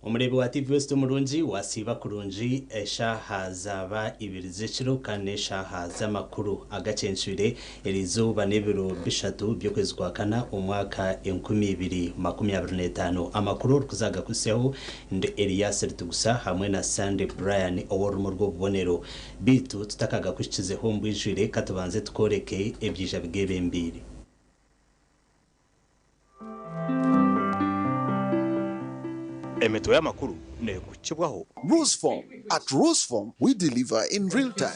Omureebi wa TV West omurungi, wasiiba kurungi eshaaha zaaba ibiri z'ekiro kandi n'eshaaha z'amakuru agakyencwire eriizooba n'ebiro bishatu by'okwezi kwa kana omwaka 2025. Amakuru orikuza kugakuhitsyaho ndi Elias Ritugusa hamwe na Sunday Brian ow'orurumu rw'obubonero. Beitu tutakagakuhikizeho omu bwijwire katubanze tukworeke ebyija bigebembeire. Emitwe y'amakuru neekuhikibwaho. Rusform, At Rusform, we deliver in real time.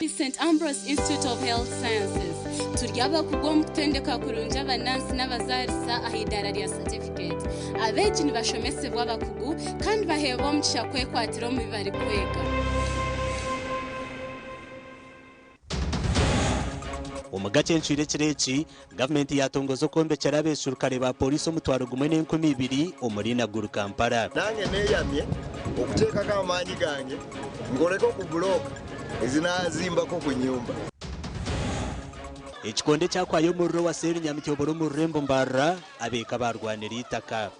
St Ambrose Institute of Health Sciences turi abakugu omu kutendeka kurungi abanansi n'abazaarisa aha idaara rya satifiketi. Abeegi nibashomesibwa abakugu kandi baheebwa omugisha kwekwatira omu bi barikwega. Omu gakyencwire ekiro eki, gavumenti yaatongoza okwombekyera abaishurukare ba pooriisi 10,000 omuri Naguru, Kampala. Naanye neeyamye okuteekako amaani gangye nkoreko ku bulooka ezi naazimbako ku nyumba. Ekikonde kyakwaya omuriro wa Seeri Nyamityobora omu rurembo Mbarara, abeeka baarwanira eitaka.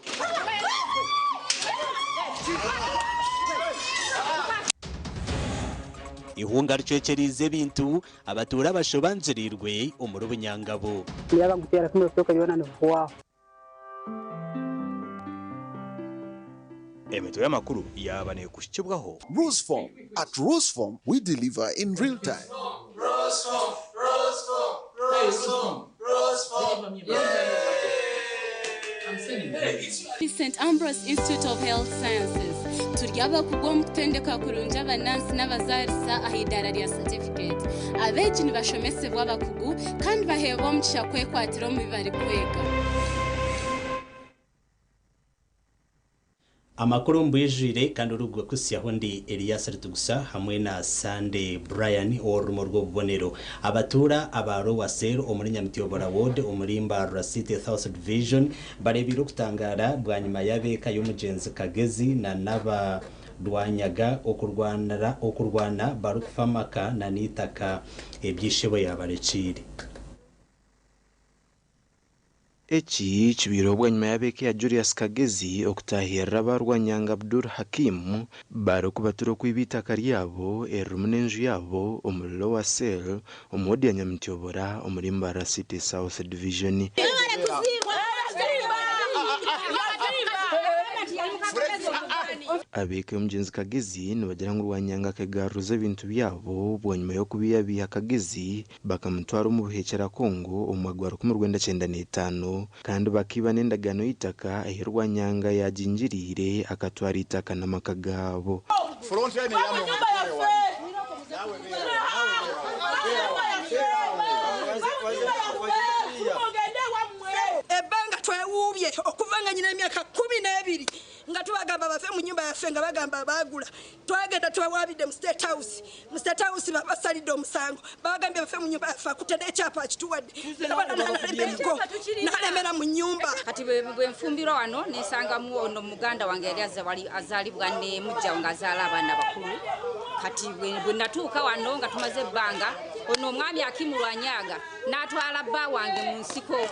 Eihunga ricwekyereize ebintu, abatuura bashobangiriirwe omuri Bunyangabu. Yaaba nkuteera kimwe ebitooke byona nibihwaho. Emitwe y'amakuru yaaba neekuhikibwaho. Rusform, At Rusform, we deliver in real time. St Ambrose Institute of Health Sciences turi abakugu omu kutendeka kurungi abanansi n'abazaarisa aha idaara rya satifiketi. Abeegi nibashomesibwa abakugu kandi baheebwa omugisha kwekwatira omu bi barikwega. Amakuru omu bwijwire kandi orikugakuhitsyaho ndi Elias Ritugusa hamwe na Sunday Brian ow'orurumu rw'obubonero. Abatuura aba Lower Cell omuri Nyamityobora Ward omuri Mbarara City South Division bareebiire okutangaara bwanyima y'ab'eka y'omugyenzi Kagezi na n'aba Rwanyaga okurwanira okurwana barikufa amaka na n'eitaka ebi ishebo yaabarekiire. Eki kibaireho bwanyima y'ab'eka ya Julius Kagezi okutaahirira aba Rwanyanga Abdul Hakim barikubatura okwiba eitaka ryabo eririmu n'enju yaabo omuri Lower Cell omu woodi ya Nyamityobora omuri Mbarara City South Division. Ab'eka y'omugyenzi Kagezi nibagira ngu Rwanyanga akegaruza ebintu byabo bwanyima y'okubeihabeiha Kagezi bakamutwara omu buheekyera Congo omu mwaka gwa 1995 kandi bakaiba n'endagaano y'eitaka ei Rwanyanga yaagingiriire akatwara eitaka n'amaka gaabo. Ebbanga twewuubye okuva nga nyina emyaka 12 nga tubagamba bave mu nyumba yaffe nga bagamba baagula. Twagenda tubawaabidde mu State House, mu State House babasalidde omusango babagambye bave mu nyumba yaffe akutte n'ekyapa akituwadde nalemerako nalemera mu nyumba. Kati bwe nfumbirwa wano nesangamu ono muganda wange yali azaalibwa ne mujja wange azaala abaana bakulu. Kati bwe natuuka wano nga tumaze ebbanga, ono omwami Akimu Lwanyaga n'atwala bba wange mu nsiko,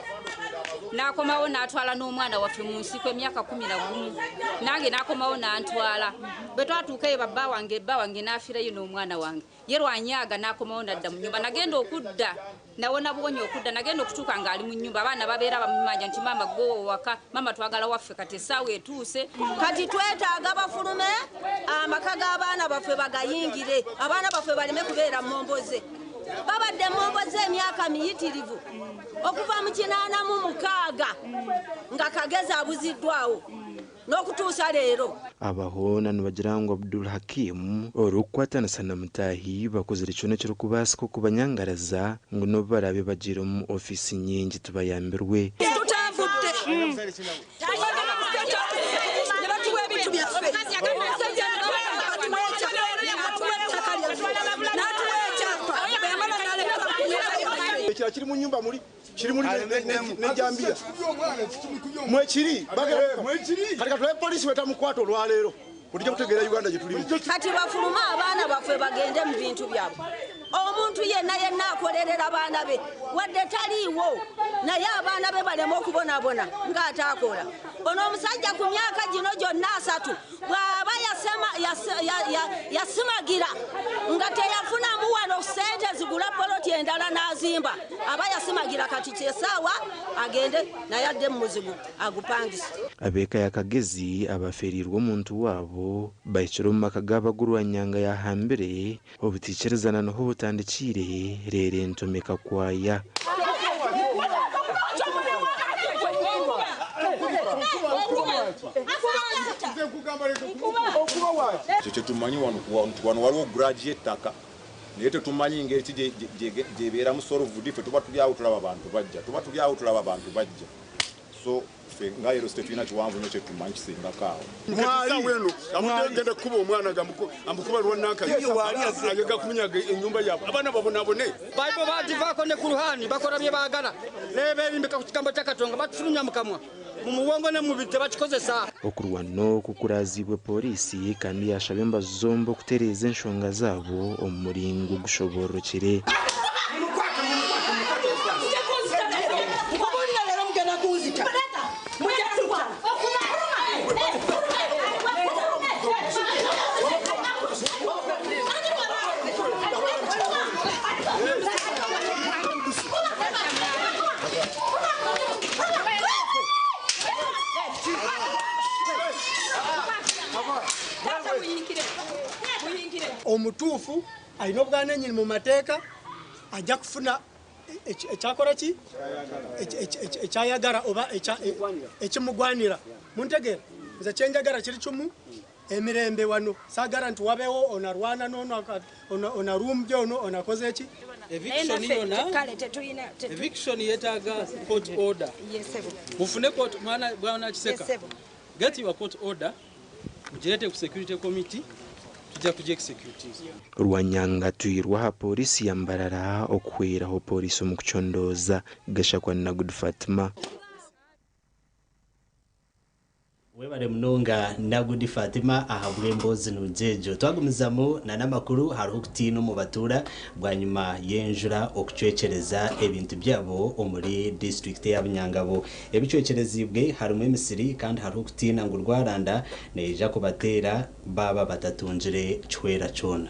n'akomawo n'atwala n'omwana waffe mu nsiko emyaka 11, nange n'akomawo n'antwala. Bwe twatuuka eyo babba wange, bba wange n'afiirayo n'omwana wange, ye Lwanyaga n'akomawo n'adda mu nnyumba. Nagenda okudda nawona buwonye okudda, nagenda okutuuka ng'ali mu nnyumba, abaana babeera bamumanja nti maama gwe owaka, maama twagala waffe, kati essaawa etuuse. Kati twetaaga bafulume amaka g'abaana baffe bagayingire, abaana baffe baleme kubeera mmomboze. Babadde mmomboze emyaka miyitirivu okuva mu 86 nga Kagezi abuziddwawo n'okutuusa leero. Aba hoona nibagira ngu Abdul Hakim orikukwatanisa na mutaahi bakozire kyona ekirikubaasika okubanyangaraza ngu n'obu baraabe bagiire omu ofiisi nyingi tibayambirwe. Tutambudde twagenda mu State House ne batuwa ebintu byaffe. Omusajja atuwa ettaka lyaffe n'atuwa ekyapa, bwe yamala n'aleka kunyweza. Ekirala kiri mu nnyumba muli kiri muli n'ejjambiya mwekiri kati katulabe poliisi bwetamukwata olwaleero kutujja kutegeera Uganda gye tulimu. Kati bafulume abaana baffe bagende mu bintu byabwe. Omuntu yenna yenna akolerera baana be wadde taliiwo, naye abaana be baleme okubonabona ng'ataakola. Ono omusajja ku myaka gino gyonna 30 bw'aba yasimagira nga teyafunamu wano ssente zigula poloti endala n'azimba, aba yasimagira kati kyesaawa agende naye adde mu muzigo agupangise. Ab'eka ya Kagezi abafeereirwe omuntu waabo bahikire omu maka g'abagu Rwanyanga yahambire obutaikirizana niho butandikiire reero entomi ekakwaya. Ekyo kyetumanyi wano nti wano waliwo grudge y'ettaka naye tetumanyi ngeri ki gyebeeramu solved. Ffe tuba tuli awo tulaba bantu bajja, tuba tuli awo tulaba bantu bajja, so ffe nga LC tetulina kiwanvu nnyo kyetumanyi kisingako awo. Mwali eno amugenda kukuba omwana nga amukuba lwananka ayega kumunyaga ennyumba yaabwe, abaana babonabone. Bible bagivaako ne Kuruhani, bakora bye baagala naye beerimbika ku kigambo kya Katonda, batufulumya mu kamwa mu muwongo ne mu mubiri tebakikozesa. Okurwana oku kuraziibwe pooriisi kandi yashaba embazu zombi okutereeza enshonga zaabo omu muringo ogushoboorokire. Omutuufu alina obwananyini mu mateeka ajja kufuna ekyakora ki ekyayagara oba ekimugwanira. Muntegeera, nze kyenjagara kiri kimu, emirembe wano. Saagala nti wabeewo onarwana n'ono, onarumbye ono, onakoze ki. Eviction yona, eviction yeetaaga court order. Mufune court, mwana bwana Kiseka, get your court order, mugirete ku security committee, tujja kugi execute. Rwanyanga atwirwe aha pooriisi ya Mbarara okuhweraho pooriisi omu kucondooza. Gashakwa Nagud Fatima. Webale munonga Nagudi Fatima ahabw'emboozi nungi egyo. Twagumizamu na n'amakuru, hariho okutiina omu batuura bwanyima y'enjura okucwekyereza ebintu byabo omuri disitulikiti ya Bunyangabo. Ebicwekyerezibwe harimu emisiri kandi hariho okutiina ngu rwaranda neija kubateera baaba batatungire kihwera kyona.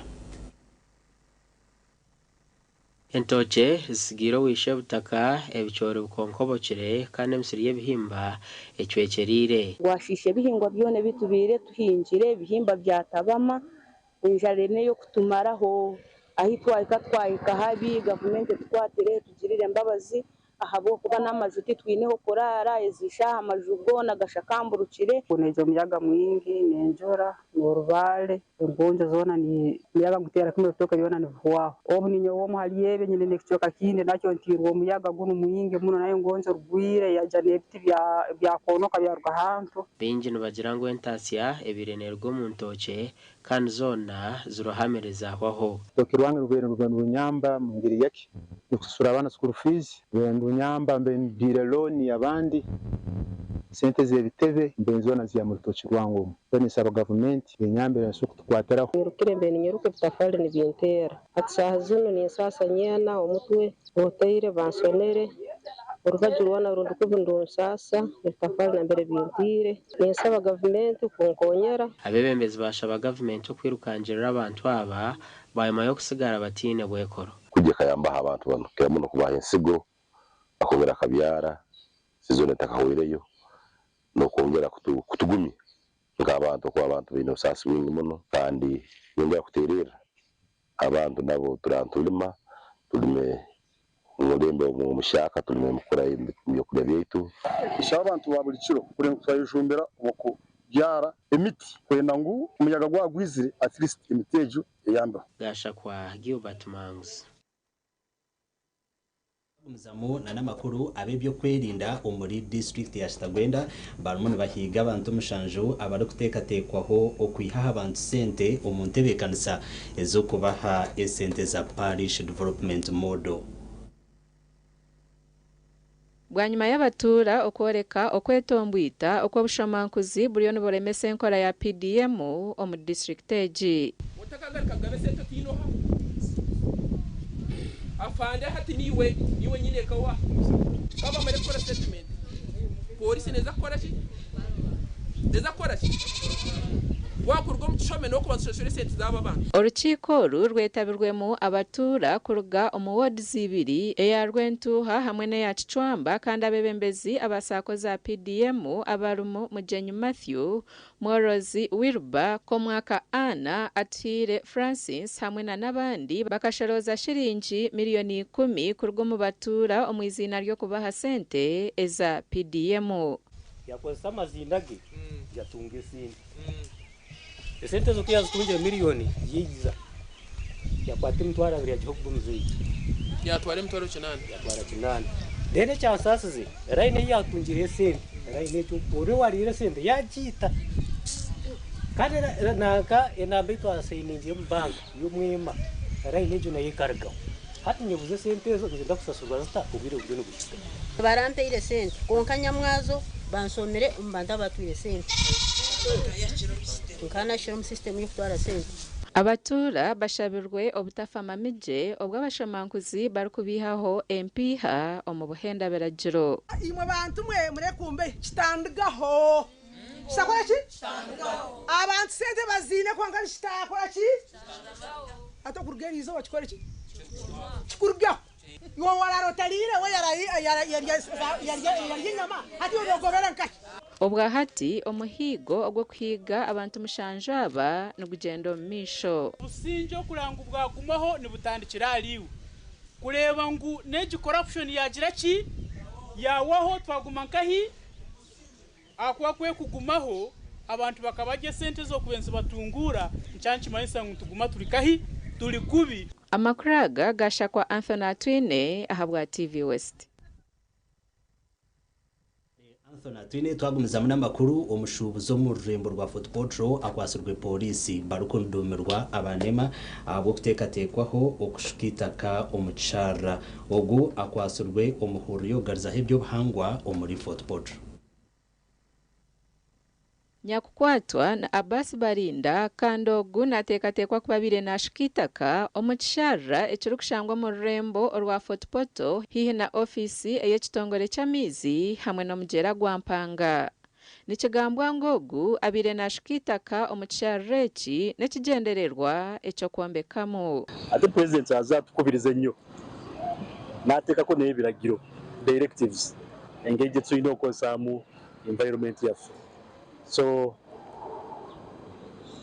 Entookye zisigaire owishe-butaka, ebicoori bikonkobokire kandi emisiri y'ebihimba ecwekyereire. Gwashiisha ebihingwa byona ebi tubaire tuhingire, ebihimba byatabama, enjara n'ey'okutumaraho. Ahi twahika twahika habi, gavumenti etukwatire etugirire embabazi ahabw'okuba n'amaju titwineho kuraara, ezi shaaha amaju goona gashakamburukire. Neija omuyaga mwingi n'enjura n'orubaare, engonjo zoona muyaga guteera kimwe ebitooke byona nibihwaho. Obu ninyowe omu hali ebyo nyine n'ekicweka kindi nakyo ntiirwe omuyaga gunu mwingi muno, nayo engonjo rugwire yaija n'ebiti byakonoka byaruga hantu. Baingi nibagira ngu entaasya ebaire neeruga omu ntookye kandi zoona zirohamire zaahwaho. Orutoke rwange rubaire nirunyamba mu ngeri yaki yokusasura abaana school fees, rubaire nirunyamba mbe ndiire loan abandi, sente z'ebitebe mbe zoona ziya mu rutoki rwange omu. Ninsaba gavumenti enyambe esobole kutukwatiraho. Nyirukire mbe ninyiruka ebitafaali nibinteera. Hati saaha zinu ninsaasa nyeena omutwe oteire bansonere, orubaju rwona rundi kubi ndunsaasa, ebitafaali nambere bintiire. Ninsaba gavumenti kunkonyera. Abeebembezi bashaba gavumenti okwirukangirira abantu aba bwanyima y'okusigara bataine bwekoro. Kujja kayambaho abantu bano kira muno kubaha ensigo akongera akabyara sizoni etakahweireyo n'okwongera kutugumya nk'abantu okuba abantu baine obusaasi bwingi muno kandi yongera kuteererra abantu nabo turantulima tulime omulembe omushaka tulime mukura ebyokurya byaitu. Nsaba abantu ba buri kiro kurenga twayejumbira omu kubyara emiti kwenda ngu omuyaga gwagwizire at least emiti egyo eyambeho. Gashakwa Gilbert Mangs. Gumizamu na n'amakuru, ab'ebyokwerinda omuri disitulikiti ya Kitagwenda barimu nibahiiga abantu 7 abarikuteekateekwaho okwihaho abantu sente omu ntebeekanisa ez'okubaha esente za Parish Development Model. Bwanyima y'abatuura okworeka okwetombwita okw'obushomankuzi buriyo niburemesa enkora ya PDM omu disitulikiti egi. Afande hati niiwe niiwe nyineeka wa baaba bamare kukora statement polisi neeza kukora ki? Neeza kukora ki? Wakuruga omu kishome n'okubanza oshashure esente z'aba bantu. Orukiiko oru rwetabirwemu abatuura kuruga omu wards ibiri eya Rwentuuha hamwe n'eya Kicwamba kandi abeebembezi aba SACCO za PDM abarimu Mugyenyi Mathew, Mworozi Wilber, Komwaka Anna, Atuhaire Francis hamwe na n'abandi bakashorooza shiringi miriyoni ikumi kuruga omu batuura omu iziina ry'okubaha sente eza PDM. Yakozesa amaziina ge yatunga esente. Esente ezo ku yazitungire miriyoni yaiza yakwata emitwaro abiri yagiha ogwo omuzaire. Yatwara emitwaro kinaana. Yatwara kinaana. Then ekyansaasize line ei yatungireho esente, line egyo ori owariire esente yagiita. Kandi nanka enamba ei twasayiningire omu banka y'omwema, line egyo nayo ekarugaho. Hati nyebuuza esente ezo nizenda kusasurwa zita obwire buriyo nibuhika. Barampaire sente kwonka nyamwazo banshomire omu bantu abatwire sente. Nkaba nashira omu system y'okutwara sente. Abatuura bashabirwe obutafa mamigye obwo abashomankuzi barikubiihaho empiiha omu buhenda biragiro. Imwe bantu mwe murekumbe kitandigaho. Kitakora ki? Abantu sente baziine kwonka nikitakora ki? Hati okuruga eri izooba kikore ki? Kikurugeho. Iwe warara otariire we yarya enyama hati iwe nogobera nkahi? Obwa hati omuhiigo ogw'okuhiiga abantu mushanju aba nigugyenda omu maisho. Obusingye okureba ngu bwagumaho nibutandikira ahariiwe. Kureeba ngu n'egi corruption yaagira ki? Yaahwaho twaguma nkahi? Ahakuba ku erikugumaho abantu bakabarya esente ez'okubaire nizibatunguura, nikyo nikimanyisa ngu nituguma turi kahi? Turi kubi. Amakuru aga gashakwa Anthony Atwine ahabwa TV West. Anthony Atwine twagumizamu n'amakuru, omushuubuzi omu rurembo rwa Fort Portal akwatsirwe pooriisi barikuduumirwa aba NEMA ahabw'okuteekateekwaho okushuka eitaka omu kisharara. Ogu akwatsirwe omu hururu y'okugarizaho eby'obuhangwa omuri Fort Portal. Nyakukwatwa ni Abbas Barinda kandi ogu nateekateekwa kuba abaire nashuka eitaka omu kisharara ekirikushangwa omu rurembo orwa Fort Portal haihi na ofiisi ey'ekitongore ky'amaizi hamwe n'omugyera gwa Mpanga. Nikigambwa ngu ogu abaire nashuka eitaka omu kisharara eki n'ekigyendererwa eky'okwombekamu. Ate Purezidenti aze atukubirize nnyo nateekako n'ebiragiro, directives, engeri gye tulina okukozesaamu environment yaffe. So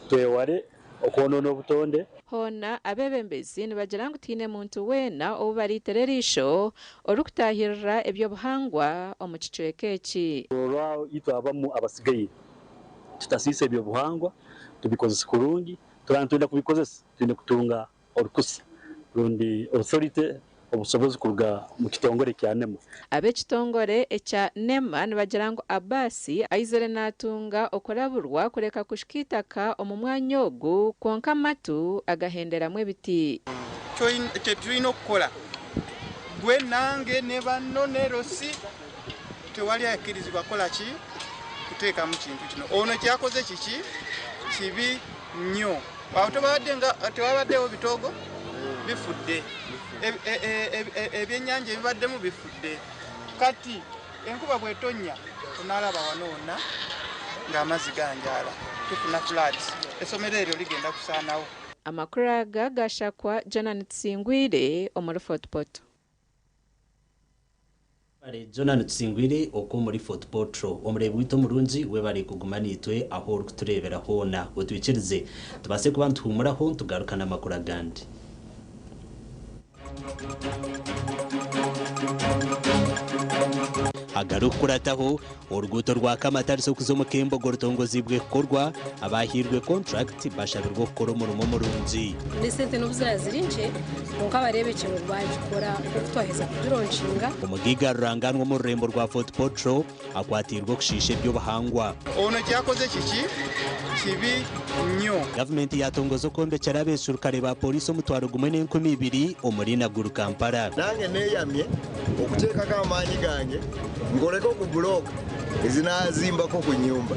tweware okwonoona obutonde. Hoona abeebembezi nibagira ngu tihaine muntu weena ou bariitira eriisho orikutaahirira eby'obuhangwa omu kicweka eki. Olwa itwe abamu abasigaire tutasiisa eby'obuhangwa, tubikozese kurungi. Turaba nitwenda kubikozesa twine kutunga orukusa rundi authority, obusobozi kuruga omu kitongore kya nema. Ab'ekitongore ekya nema nibagira ngu Abbas aizire natunga okuraburwa kureka kushuka eitaka omu mwanya ogu kwonka amatu agahenderamu ebiti. Kyetulina okukora gwe nange ne banno ne LC tewali akirizibwa kukola ki kuteekamu kintu kino. Ono kyakoze kiki kibi nnyo. Awo tebabadde nga tewabaddewo bitoogo bifudde, ebyennyanja ebibaddemu bifudde. Kati enkuba bw'etonnya onaalaba wano wonna ng'amazzi ganjaala, tufuna floods, essomero eryo ligenda kusaanawo. Amakuru aga gashakwa Jonan Tusingwire omuri Fort Portal. Webare Jonan Tusingwire okwo omuri Fort Portal. Omureebi waitu omurungi webare kuguma naitwe ahu orikutureebera hoona. Otwikirize tubaase kuba nituhuumuraho nitugaruka n'amakuru agandi. Agarikukurataho, oruguuto rwa Kamatarisa okuza omu Kembogo rutongozibwe kukorwa, abahairwe contract bashabirwe okukora omurimo murungi. N'esente n'obu ziraba ziri nkye, kwonka bareebe ngu baagikora nk'oku twaheza kugironkinga. Omugaiga ruranganwa omu rurembo rwa Fort Portal akwatiirwe okushiisha eby'obuhangwa. Ono kyakoze kiki? Kibi nnyo. Gavumenti yatongoza okwombekyera abeserukare ba pooriisi omutwaro gumwe n'enkumi ibiri omuri Naguru, Kampala. Nanye neyamye okuteekako amaanyi gange nkoleko ku bulooka ezinaazimbako ku nnyumba.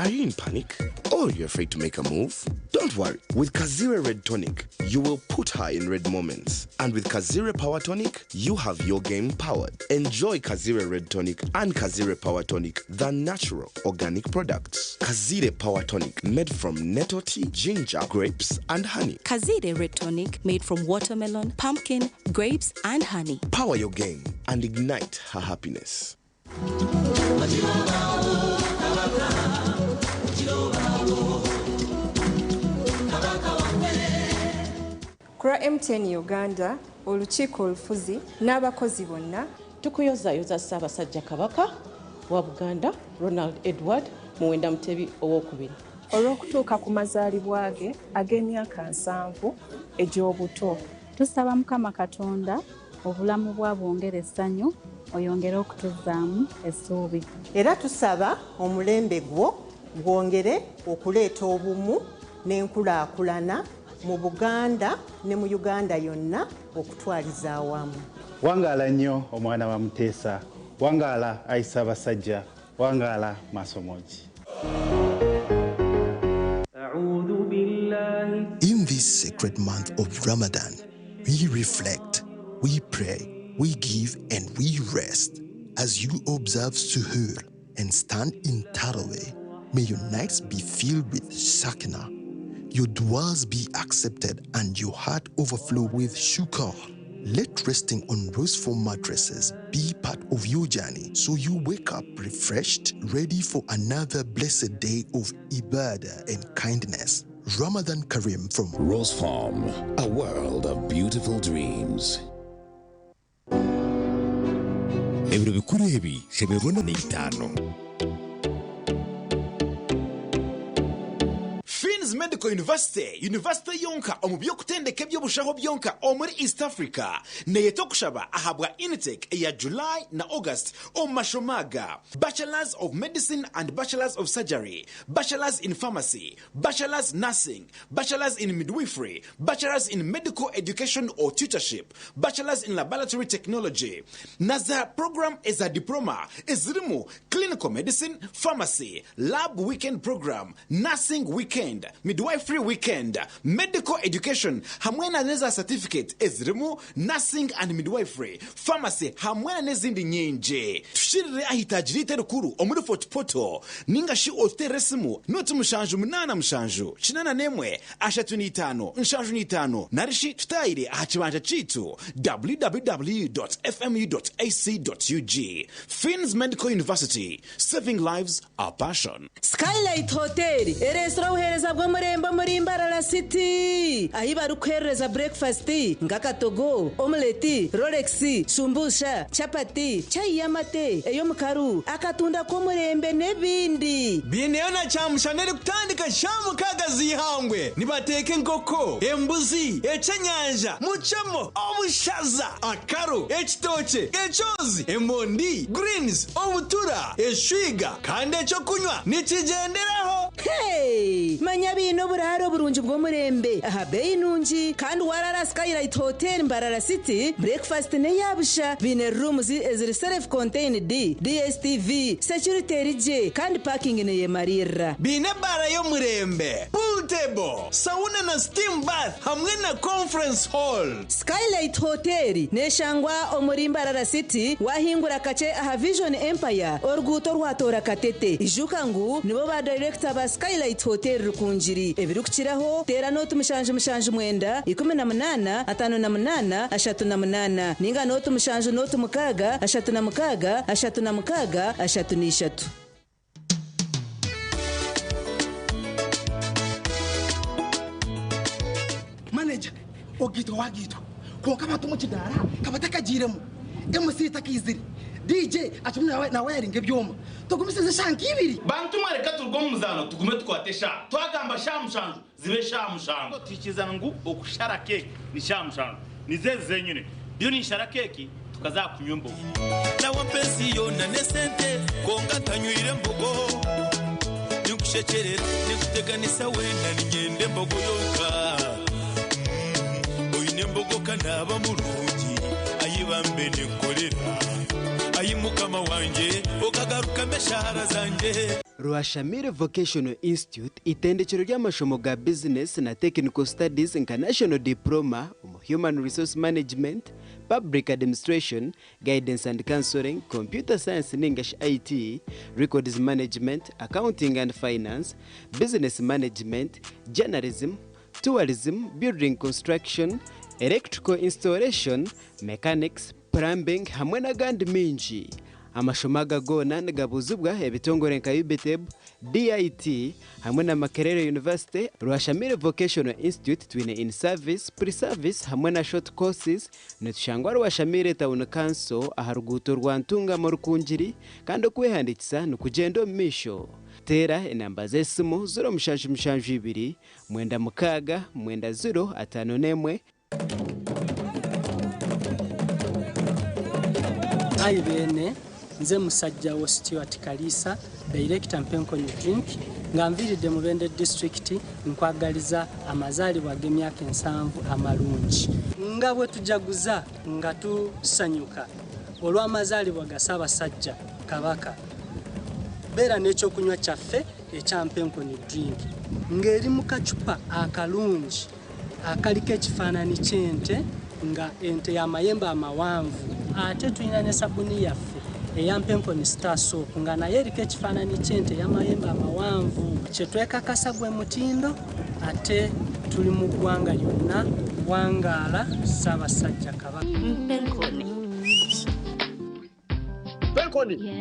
Are you in panic? Or you're afraid to make a move? Don't worry. With Kazire Red Tonic, you will put her in red moments. And with Kazire Power Tonic, you have your game powered. Enjoy Kazire Red Tonic and Kazire Power Tonic, the natural organic products. Kazire Power Tonic, made from nettle tea, ginger, grapes, and honey. Kazire Red Tonic made from watermelon, pumpkin, grapes, and honey. Power your game and ignite her happiness. Ku lwa MTN Uganda, olukiiko olufuzi n'abakozi bonna Tukuyozayoza Ssaabasajja Kabaka wa Buganda Ronald Edward Muwenda Mutebi Owookubiri. Olw'okutuuka ku mazaalibwa ge ag'emyaka nsanvu egy'obuto. Tusaba Mukama Katonda obulamu bwo abwongere essanyu, oyongere okutuzzaamu essuubi. Era tusaba omulembe gwo gwongere okuleeta obumu n'enkulaakulana mu Buganda ne mu Uganda yonna okutwaliza awamu. Wangaala nnyo omwana wa Muteesa, wangaala ayi Ssaabasajja, wangaala Maasomogi. In this sacred month of Ramadan, we reflect, we pray, we give, and we rest. As you observe Suhoor and stand in Taraweh, may your nights be filled with Sakina, your duas be accepted, and your heart overflow with shukr. Let resting on roseful mattresses be part of your journey so you wake up refreshed, ready for another blessed day of ibadah and kindness. Ramadan Kareem from Rose Farm, a world of beautiful dreams. Ebiro bikuru ebi shemerwa n'eitaano. Finn's Medical University, yunivasite yonka omu by'okutendeka eby'obushaho byonka omuri East Africa, neyeta okushaba ahabwa intake eya July na August omu mashomo aga, Bachelors of Medicine and Bachelors of Surgery, Bachelors in Pharmacy, Bachelors Nursing, Bachelors in Midwifery, Bachelors in Medical Education or Tutorship, Bachelors in Laboratory Technology, na za program eza Diploma ezirimu Clinical Medicine, Pharmacy, Lab Weekend Program, Nursing Weekend, Midwifery Weekend, Medical Education hamwe na n'eza Certificate ezirimu Nursing and Midwifery, Pharmacy hamwe na n'ezindi nyingi. Tushirire aha itaagi ryaitu erikuru omuri Fort Portal ninga shi otuteerere esimu noti mushanju munaana mushanju kinaana n'emwe ashatu n'eitaano nshanju n'eitaano nari shi tutaayire aha kibanja kyaitu www.fmu.ac.ug. Finn's Medical University, saving lives our passion. Skylight Hotel ereetsire obuheereza bw'omurembe omuri Mbarara City ahu barikuheerereza breakfast nk'akatogo, omelette, rolex, shumbusha, chapati, chai y'amate, ey'omukaru, akatunda k'omurembe n'ebindi. Biineyo na kyamushana erikutandika shaaha mukaaga z'eihangwe. Nibateeka enkoko, embuzi, eky'enyanja, mucemo, obushaza, akaru, ekitookye, ekyozi, emondi, greens, obutura, eshwiga kandi eky'okunywa nikigyenderaho. Hey! Manya biine oburaaro burungi bw'omurembe aha beeyi nungi kandi warara Skylight Hotel Mbarara City, breakfast n'eya busha, biine rooms eziri self contained, DSTV, security eri gye kandi parking neyemariirira. Biine ebaara y'omurembe, pool table, sauna na steam bath hamwe na conference hall. Skylight Hotel neshangwa omuri Mbarara City wahingura kakye aha Vision Empire oruguuto orwatoora Katete. Ijuka ngu nibo ba director ba Skylight Hotel Rukungiri. Ebirikukiraho teera nooti mushanju mushanju mwenda ikumi na munaana ataano na munaana ashatu na munaana ninga nooti mushanju nooti mukaaga ashatu na mukaaga ashatu na mukaaga ashatu n'ishatu. Manager, ogiitwa wagiitwa kwonka abantu omu kidaara kabatakagiiremu MC takaizire DJ akirimu nawayaringa ebyoma tugumisirize eshaaha nk'ibiri. Bantu mwe reka turuge omu muzaano tugume tukwate eshaaha. Twagamba shaaha mushanju zibe shaaha mushanju. Twikiriza ngu okushara keeki ni shaaha mushanju. Nizo ezi zenyine. Ndiyo ninshara keeki tukaza aha kunywa embogo. Nawe mpa ensi yoona n'esente kwonka ntanywire mbogo. Ninkushekyerera ninkuteganisa weena niinyenda embogo yonka. Oine embogo ka naaba murungi ayi bambe ninkukorera. Ayi Mukama wangye okagarukamu eshaara zangye. Rwashamire Vocational Institute itendekero ry'amashomo ga bizinesi na Technical Studies nka National Diploma omu Human Resource Management, Public Administration, Guidance and Counselling, Computer Science ningashi IT, Records Management, Accounting and Finance, Business Management, Journalism, Tourism, Building Construction, Electrical Installation, Mechanics, Plumbing hamwe n'agandi maingi. Amashomo aga goona nigabuuzibwa ebitongore nka UBITEB, DIT hamwe na Makerere University, Rwashamire Vocational Institute twine in service, pre service hamwe na short courses. Nitushangwa Rwashamire Town Council aha ruguuto rwa Ntungamo Rukungiri kandi okwehandiikisa nikugyenda omu maisho. Teera enamba z'esimu 0772 96 90 51. Ayi beene, nze musajja wo Stuart Kaliisa, Director Mpenkoni Drink, nga nviiridde Mubende District nkwagaliza amazaalibwa ag'emyaka ensanvu amalungi. Nga bwetujaguza nga tusanyuka olw'amazaalibwa ga Ssaabasajja Kabaka, beera n'ekyokunywa kyaffe ekya Mpenkoni Drink ng'eri mu kacupa akalungi akaliko ekifaanani ky'ente nga ente ya mayembe amawanvu ate tulina ne sabuni yaffe eya Mpenkoni Star Soap nga nayo eriko ekifaanani ky'ente ey'amayembe amawanvu. Kye twekakasa gwe mutindo ate tuli mu ggwanga lyonna. Wangaala Ssaabasajja Kabaka. Mpenkoni. Mpenkoni.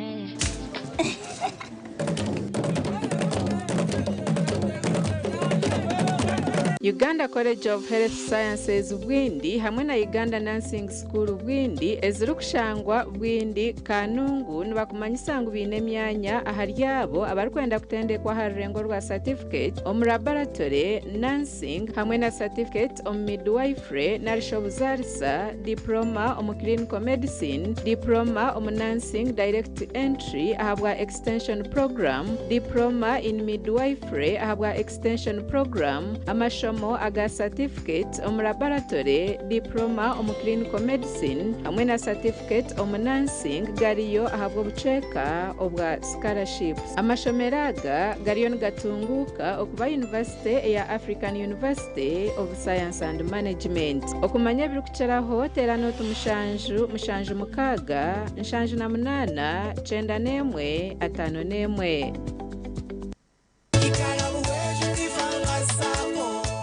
Uganda College of Health Sciences Bwindi hamwe na Uganda Nursing School Bwindi ezirikushangwa Bwindi, Kanungu nibakumanyisa ngu baine emyanya ahari abo abarikwenda kutendekwa aha rurengo rwa certificate omu laboratory, nursing hamwe na certificate omu midwifery narishi obuzaarisa, diploma omu clinical medicine, diploma omu nursing direct entry ahabwa extension program, diploma in midwifery ahabwa extension program, amashomo aga certificate omu laboratory, diploma omu clinical medicine hamwe na certificate omu nursing gariyo ahabw'obucweka obwa scholarships. Amashomero aga gariyo nigatunguuka okuba yunivasite eya African University of Science and Management. Okumanya ebirikukiraho teera nooti mushanju mushanju mukaaga 78 91 51.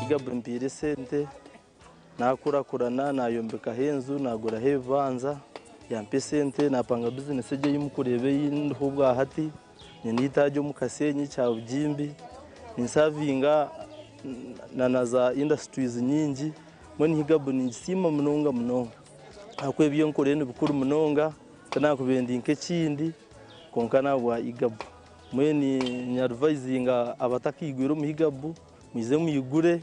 Igabu empiire esente nakurakurana nayombekaho enju naguraho ebibanza yampa esente napanga bizinesi egi ei mukureeba ei ndiho obwahati nyine eitaagi omu Kasenyi Kyabugimbi ninsavinga na za industries nyingi mbwenu Igabu ningisiima munonga munonga ahakuba ebi enkorire nibikuru munonga tinakubaire ndi nk'ekindi kwonka n'ahabwa Igabu mbwenu ninyadivayizinga abatakaigwire omu Igabu mwije mwigure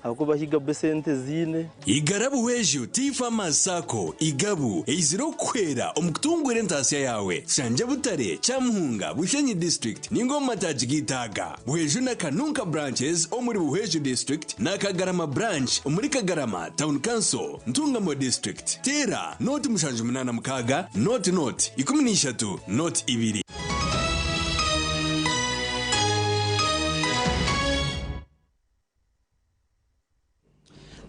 ahakuba Igabu esente ziine. Igara Buhweju Tea Farmers Sacco, Igabu, eizire okukuhwera omu kutunguura entaasya yaawe. Shangye Butare, Kyamuhunga, Bushenyi District ninga omu mataagi g'eitaaga. Buhweju na Kanunka Branches omuri Buhweju District na Kagarama Branch omuri Kagarama Town Council, Ntungamo District. Teera nooti 786 nooti nooti 13 nooti ibiri.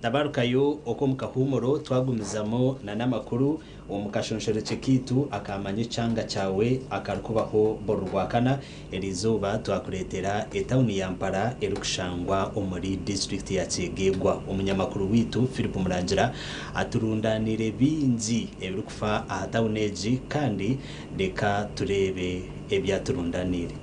Tabarukayo okwo omu kahuumuro twagumizamu na n'amakuru omu kashonshorekye kaitu aka Manya Ekyanga Kyawe akarikubaho buri Rwakana. Eriizooba twakureetera etauni ya Mpara erikushangwa omuri disiturikiti ya Kyegegwa. Omunyamakuru waitu Philip Murangira aturundaaniire bingi ebirikufa aha tauni egi kandi reka tureebe ebi aturundaaniire.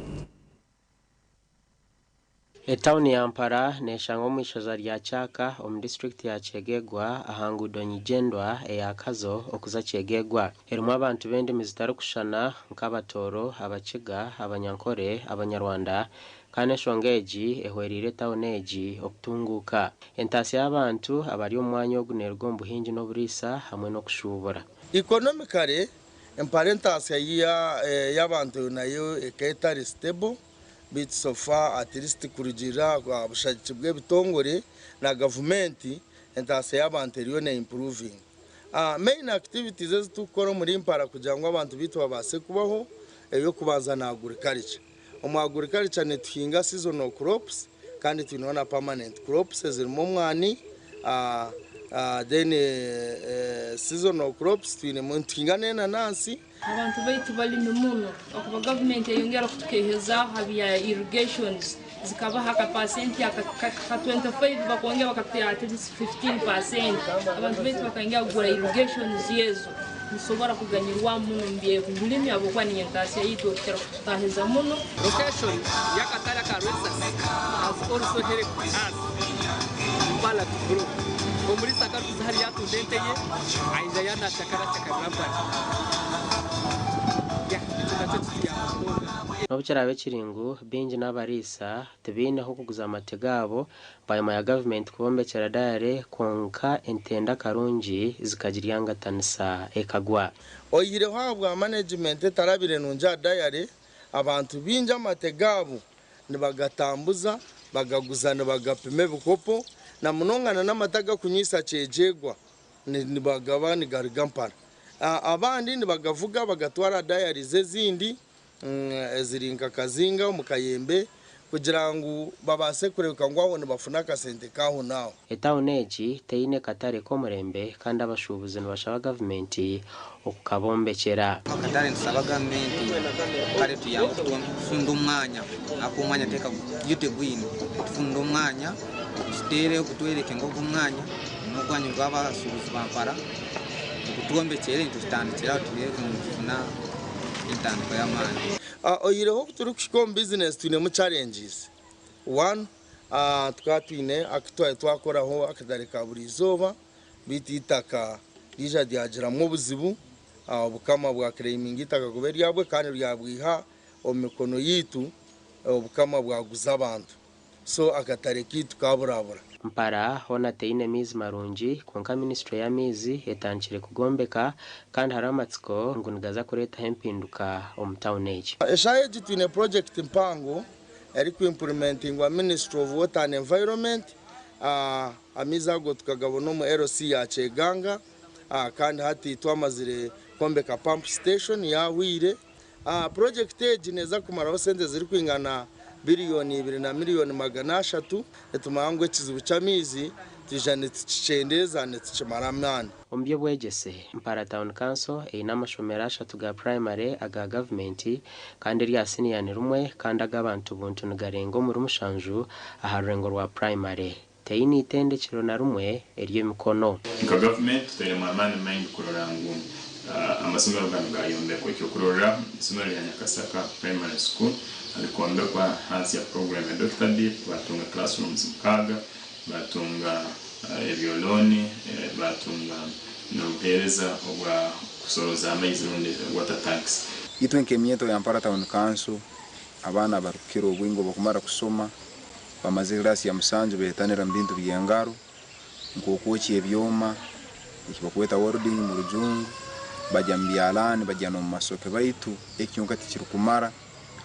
Etauni ya Mpara neshangwa omu ishaza rya Kyaka omu disiturikiti ya Kyegegwa aha nguudo nyigyendwa eya Kazo okuza Kyegegwa. Erimu abantu b'endimi zitarikushushana nk'Abatooro, Abakiga, Abanyankore, Abanyarwanda kandi enshonga egi ehwereire etauni egi okutunguuka. Entaasya y'abantu abari omu mwanya ogu neeruga omu buhingi n'oburiisa hamwe n'okushuubura. Economically, Mpara entaasya y'abantu nayo ekaba etari stable beitu so far at least kurugiirira aha bushagiki bw'ebitongore na gavumenti, entaasya y'abantu eriyo ne improvinga. Main activities ezi turikukora omuri Mpara kugira ngu abantu beitu babaase kubaho, ey'okubanza ni agriculture. Omu agriculture nituhinga seasonal crops kandi twineho na permanent crops ezirimu omwani then seasonal crops twinemu nituhinga n'enanansi. Abantu baitu balimi muno okuba gavumenti eyongera okutukehezaaho ha bya irrigations zikabaha akapasenti aka ka 25 bakongera bakatuteera at least 15% abantu baitu bakayongera kugura irrigations ezo nitusobora kuganyirwamu muno omu by'obulimi habwokuba niyo entaasya yaitu ekukira kututahiza muno. Location y'akatare aka Rwesasi has also helped us Mpala to grow. Omuriisa akarikuza hariya atunda ente ye aija yanacakara acakarira Mpala. Yeah, ekyo nakyo kituyamba munonga. N'obu kiraabe kiri ngu baingi n'abariisa tibaine h'okuguza amate gaabo bwanyima ya gavumenti kubombekyera dayare kwonka entenda karungi zikagiryangatanisa ekagwa. Oihireho ahabwa manegimenti etarabire nungi aha dayare, abantu baingi amate gaabo nibagatambuza bagaguza nibagapima ebikopo na munonga na n'amate agakunywisa kyegyegwa nibagaba nigaruga mpara. Abandi nibagavuga bagatwara aha dayarizi ezindi eziri nka Kazinga omu Kayembe kugira ngu babaase kureebeka ngu aho nibafuna akasente k'aho n'aho. Etauni egi teine katare k'omurembe kandi abashuubuzi nibashaba gavumenti okukabombekyera. Akatare nitusaba gavumenti kare etuyambe kutufundira omwanya ahakuba omwanya yo tegwine kutufundira omwanya ogituteereho ogutwereke ngu ogu omwanya n'ogwanyu gw'abashuubuzi ba Mpara ogutwombekyere nitwe tutandikire aho tureebe ngu nitufuna entandikwa y'amaani. Oihireho obu turikuhika omu bizinesi twinemu challenges. One, tukaba twine aku twari twakoraho akatare ka buri izooba beitu eitaka riija ryagiramu obuzibu, obukama bwa claiminga eitaka kuba eryabwe kandi ryabwiha omu mikono yaitu, obukama bwaguza abantu. So akatare kaitu kaburabura. Mpara hoona teine maizi marungi kwonka minisiture y'amaizi etandikire kugombeka kandi hariho amatsiko ngu nigaza kureetaho empinduka omu tauni egi. Eshaaha egi twine purojekiti mpango erikuimpurimentingwa Ministry of Water and Environment. Amaizi ago tukagabona omu LC ya Kyeganga kandi hati twamazire kwombeka pump station yahwire. Purojekiti egi neeza kumaraho sente zirikwingana biriyoni ibiri na miliyoni 300. Nitumanya ngu ekizibu ky'amaizi twija nitukikyendeeza nitukimara amaani. Omu by'obwegyese, Mpara Town Council eine amashomero ashatu ga purayimare aga gavumenti kandi erya siniya ni rimwe kandi ag'abantu buntu nigarenga omuri mushanju aha rurengo rwa purayimare. Teine itendekyero na rimwe ery'emikono. Nka gavumenti tutairemu amaani maingi kurora ngu amasomero ganu gayombekwa. Ekyokurorraho, isomero lya Nyakasaka Primary School likombekwa hansi ya program ya Dr. Deep, batunga classrooms 6, batunga ebyolooni, batunga n'obuheereza obwa kusoroza amaizi rundi water tanks. Itwe nk'emyeto ya Mpara Town Council, abaana abarukukira obwingi obukumara kusoma bamazire class ya 7 betanira mu bintu by'engaro nk'okwokya ebyoma ekibakweta welding mu rujungu, bajya mu byalaani, bajya n'omu masoke, baitu eki kyonka tikirukumara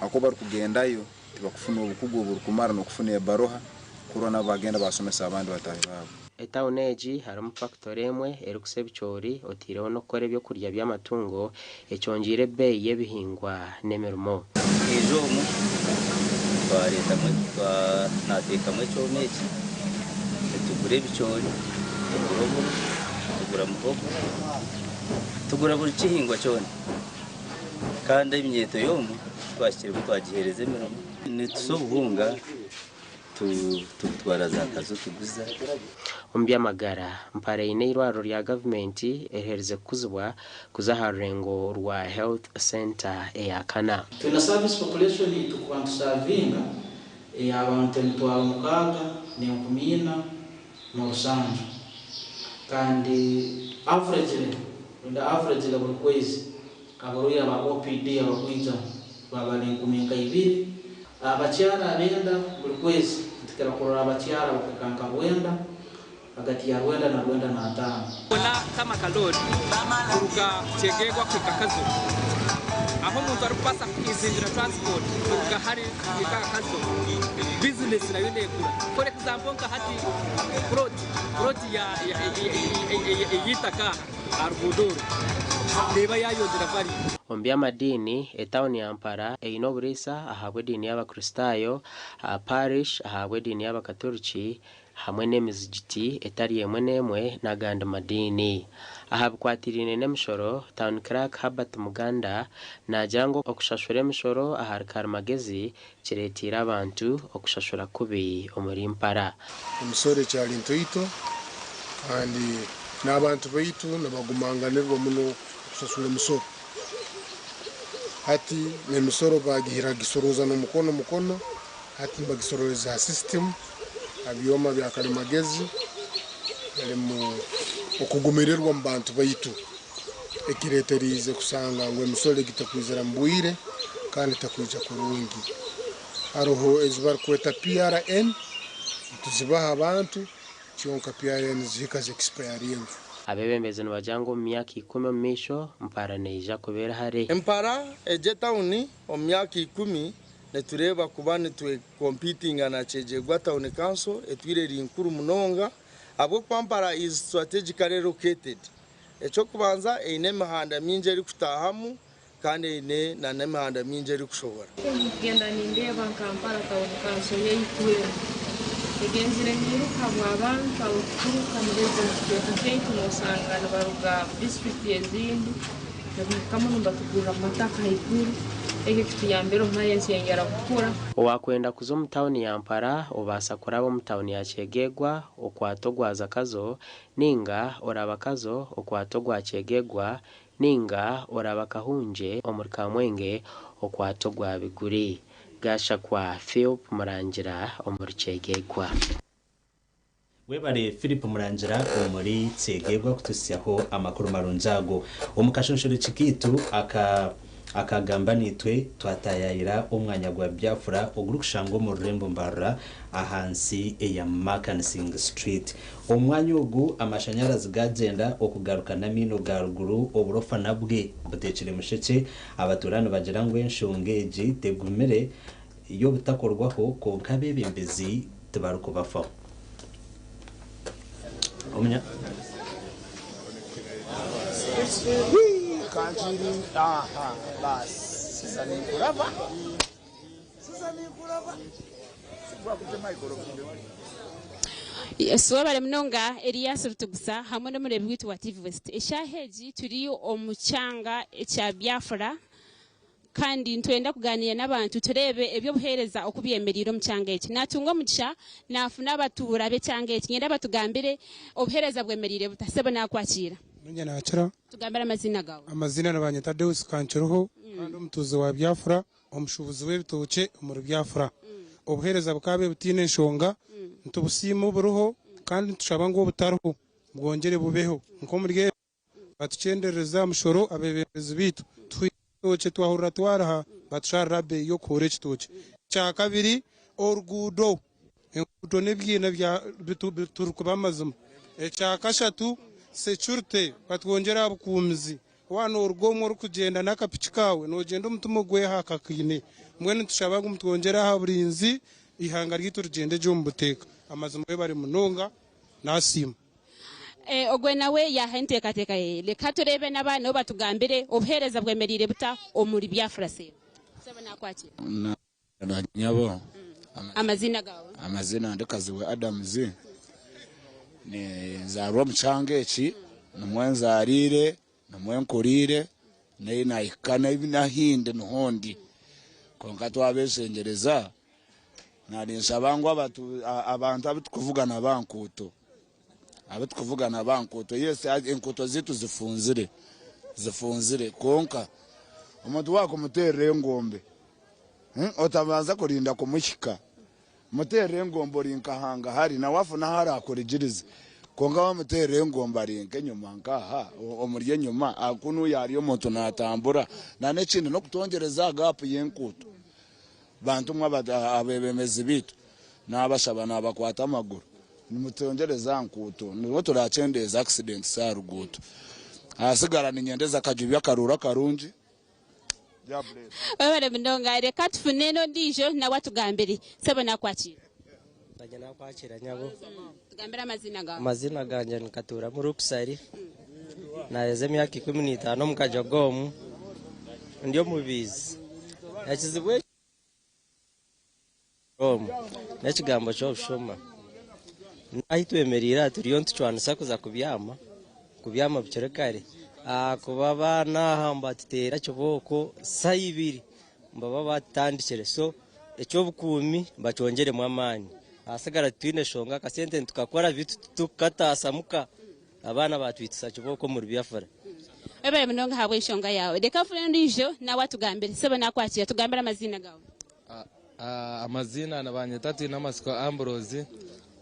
ahakuba barukugendayo tibakufuna obukugu oburukumara n'okufuna ebaroha kurora nabo bagenda basomesa abandi bataahi baabo. Etauni egi harimu fakitore emwe erikusa ebicoori oteireho n'okukora ebyokurya by'amatungo ekyongiire ebeeyi y'ebihingwa n'emirimo. Nkaija omu twareetamu naateekamu ekyoma eki nitugura ebicoori, tugura oburo, tugura muhogo, tugura buri kihingwa kyona kandi eminyeeto y'omu twahikiremu twagiheereza emirimo. Nitusa obuhunga tubutwara za Kazo tuguza. Omu by'amagara, Mpara eine eirwariro rya gavumenti eriherize kukuzibwa kuza aha rurengo rwa Health Centre eya kana. Twine service population tukuba nitusavinga ey'abantu 6,407 kandi averagely rundi averagely buri kwezi abarwaire aba OPD abakwija baba 2000. Abakyara abenda buri kwezi nitukira kurora abakyara bakuhika nka 9, hagati ya 9 na 95. Ona tarmac road kuruga Kyegegwa kuhika Kazo, aho omuntu arikubaasa kwizingira transport kuruga hari kuhika Kazo, bizinesi nayo neekura. For example, nka hati plot y'eitaka aha ruguudo oru. Neeba yaayongyera value. Omu by'amadiini, etawuni ya Mpara eine oburiisa ahabw'ediini y'Abakristaayo, parish ahabw'ediini y'Abakaturiki hamwe n'emizigiti etari emwe n'emwe n'agandi madiini. Aha bikwatiraine n'emishoro, Town Clerk Herbert Muganda naagira ngu okushashura emishoro ahari karimagezi kireeteire abantu okushashura kubi omuri Mpara. Emisoro ekyari ntoito kandi n'abantu baitu nibagumanganirwa muno okushashura emisoro. Hati n'emisoro bagihira gisoroza n'omukono mukono, hati nibagisororeza aha sisitimu, aha byoma bya karimagezi, harimu okugumirirwa omu bantu baitu ekireeteriize kushanga ngu emisoro egi tekwizira mu bwire kandi tekwija kurungi. Hariho ezi barikweta PRN, nituzibaha abantu kyonka PRN zihika ziexpayaringa. Abeebembezi nibagira ngu omu myaka ikumi omu maisho, Mpara neija kuba eri hare. Mpara egi etawuni omu myaka ikumi nitureeba kuba nitwe-competinga na Kyegegwa Town Council etwire eri nkuru munonga ahabw'okuba Mpara is strategically located. Eky'okubanza eine emihanda mingi erikutaahamu kandi eine na n'emihanda mingi erikushohora. Nkugenda nindeeba nka Mpara Town Council yaitu enu egenzire neiruka ahabw'abantu abarikuturuka nibaija omu kicweka kyaitu nosanga nibaruga disiturikiti ezindi nibahikamu nibatugurira amataka ahaiguru ekyo kituyambire omu ensi yayongera kukura. Owakwenda kuza omu tauni ya Mpara obaasa kuraba omu tauni ya Kyegegwa okwata ogwa Zakazo ninga oraba Kazo okwata ogwa Kyegegwa Ninga oraba Kahungye omuri Kamwenge okwata ogwa Biguri. Gashakwa Philp Murangira omuri Kyegegwa. Webare Philip Murangira omuri Kyegegwa kutuhitsyaho amakuru marungi ago. Omu kashonshorekye kaitu aka aka Gamba Naitwe twataayaayira omwanya gwa Biafra ogurikushangwa omu rurembo Mbarara ahansi eya Makansing Street. Omu mwanya ogu amashanyarazi gagyenda okugaruka n'amaino ga ruguru oburofa nabwe buteekire mushekye. Abatuura nibagira ngu enshonga egi tegumire y'obutakorwaho kwonka abeebembezi tibarikubafaho. Omunya. Webare munonga Elias Rutugusa hamwe n'omureebi waitu wa TV West. Eshaaha egi turi omu kyanga ekya Biafra kandi nitwenda kugaaniira n'abantu tureebe eby'obuheereza oku byemereire omu kyanga eki. Naatunga omugisha naafuna abatuura b'ekyanga eki. Niinyenda batugambire obuheereza bwemereire buta. Sebo naakwakiira. Niinye naakira. Tugambire amaziina gaawe. Amaziina nibanyeta Deus Kankiruho kandi omutuuzi wa Biafra. Omushuubuzi w'ebitookye omuri Biafra. Obuheereza bukaabaire butaine nshonga, nitubusiima oburiho kandi nitushaba ngu obutariho bwongyere bubeho. Nk'omuri ebyo, batukyenderereza aha mushoro abeebembezi baitu, tuhwire ebitookye twahurira twariha batusharira aha beeyi y'okuhoora ekitookye. Ekyakabiri, oruguudo. Enguuto n'ebiina turikuba amazima. Ekyakashatu, securite, batwongyere aha bukuumizi. Waaba nooruga omwe orikugyenda n'akapiki kaawe, noogyenda omutima ogwehakakaine. Mbwenu nitushaba ngu mutwongyere aha burinzi, eihanga ryaitu rigyende gye omu buteeka. Amazima webare munonga, nasiima. Ogwe nawe yaaha enteekateeka ye. Reka tureebe n'aba nabo batugambire obuheereza bwemereire buta omuri Biafra Sebo. Sebo naakwakiira. Nyabo. Amaziina gaawe? Amaziina ndi Kazibwe Adams, ninzaarwa omu kyanga eki, nimwo nzaariire, nimwo nkuriire, n'eyi naahika n'ahi ndi niho ndi. Kwonka twabeshengyereza, naninshaba ngu abantu abu turikuvugana ba nkuuto, abu turikuvugana ba nkuuto, yes enkuuto zaitu zifunzire, zifunzire kwonka omuntu waakumuteerera engombe, Otabanza kurinda kumuhika. Muteerere engombe ori nka hangahari, nawe afune ahu araakurigirize. Kwonka waamuteerera engombe ari nk'enyima nk'aha, omuri enyima, kunuya hariyo omuntu naatambura. N'ekindi n'okutongyereza aha gaapu y'enkuuto. Bantu mwe abeebembezi baitu, naabashaba naabakwata amaguru, nimutongyereza aha nkuuto, nibwo turaakyendeeze akisidentisi aha ruguuto. Ahasigara niinyendeza akajubyo akaruuru akarungi. Webare munonga reka tufune n'ondiijo nawe atugambire. Sebo nakwakiira. Nanye nakwakira nyabo. Tugambire amaziina gaawe. Amaziina gangye ni Katuuramu Luksari. Naheza emyaka 15 omu Kajogo omu, ndi omubiizi. Ekizibu omu n'ekigambo ky'obushuma. Ahu twemereire aha turiyo nitucwanisa kuza kubyama, kubyama bukiri kare ahakuba abaana aha nibatuteera kibooko shaaha ibiri nibaba batutandikire so eky'obukuumi bakyongyeremu amaani. Ahasigara titwine shonga akasente nitukakora beitu titukukataasa muka. Abaana batwitisa kibooko omuri Biafra. Webare munonga ahabw'enshonga yaawe. Reka nfune ondiijo nawe atugambire. Sebo nakwakira, tugambire amaziina gaawe. Amaziina nibanyeta Twinamatsiko Ambrose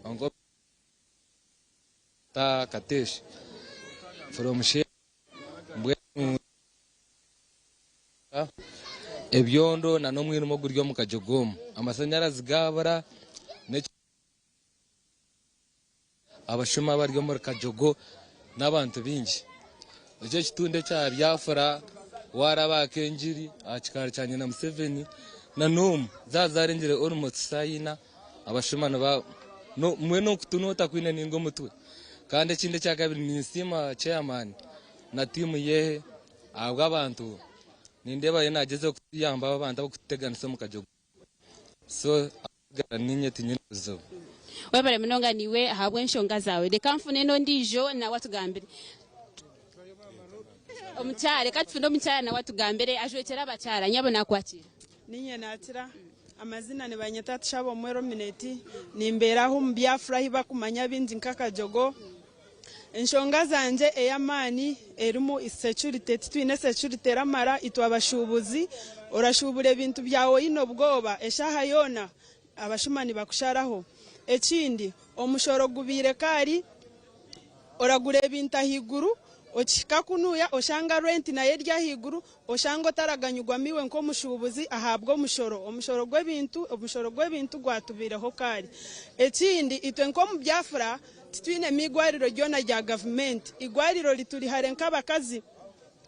kwonka ta Katesh from Sheema mbwenu ebyondo na n'omwirima oguri omu kajogo omu amashanyarazi gabura n'eki Abashuma abari omuri Kajogo n'abantu baingi. Eki ekitundu ekya Biafra waraba aha Kengiri aha kikaari kya nyina Museveni na n'omu zaaba zarengire almost shaaha ina abashuma niba mbwenu okutu notakwine ninga omutwe. Kandi ekindi ekyakabiri ninsiima chairman na tiimu ye ahabw'abantu nindeeba ariyo nagyezaho kutuyamba abantu abarikututeganisa omu Kajogo. So ahasigara ninye tinyine buzibu. Webare munonga niiwe ahabw'enshonga zaawe. Reka nfune n'ondiijo nawe atugambire. Omukyara, reka tufune omukyara nawe atugambire ajwekyere abakyara. Nyabo nakwakira. Ninye nakira, amazina nibanyeta Tushabomwe Romineti, nimbeera aha omu Biafra ahi bakumanya baingi nka Kajogo. Enshonga zangye ey'amaani erimu security, titwine security eramara itwe abashuubuzi, orashuubura ebintu byawe oine obwoba eshaaha yoona abashuma nibakusharaho. Ekindi omushoro gubaire kaari, oragura ebintu ahaiguru okihika kunuya oshanga rent nayo eri ahaiguru oshanga otaraganyirwamu iwe nk'omushuubuzi ahabw'omushoro. Omushoro gw'ebintu omushoro gw'ebintu gwatubaireho kaari. Ekindi itwe nk'omu Biafra Titwinemu igwariro ryona rya gavumenti. Igwariro rituri hare nk'abakazi.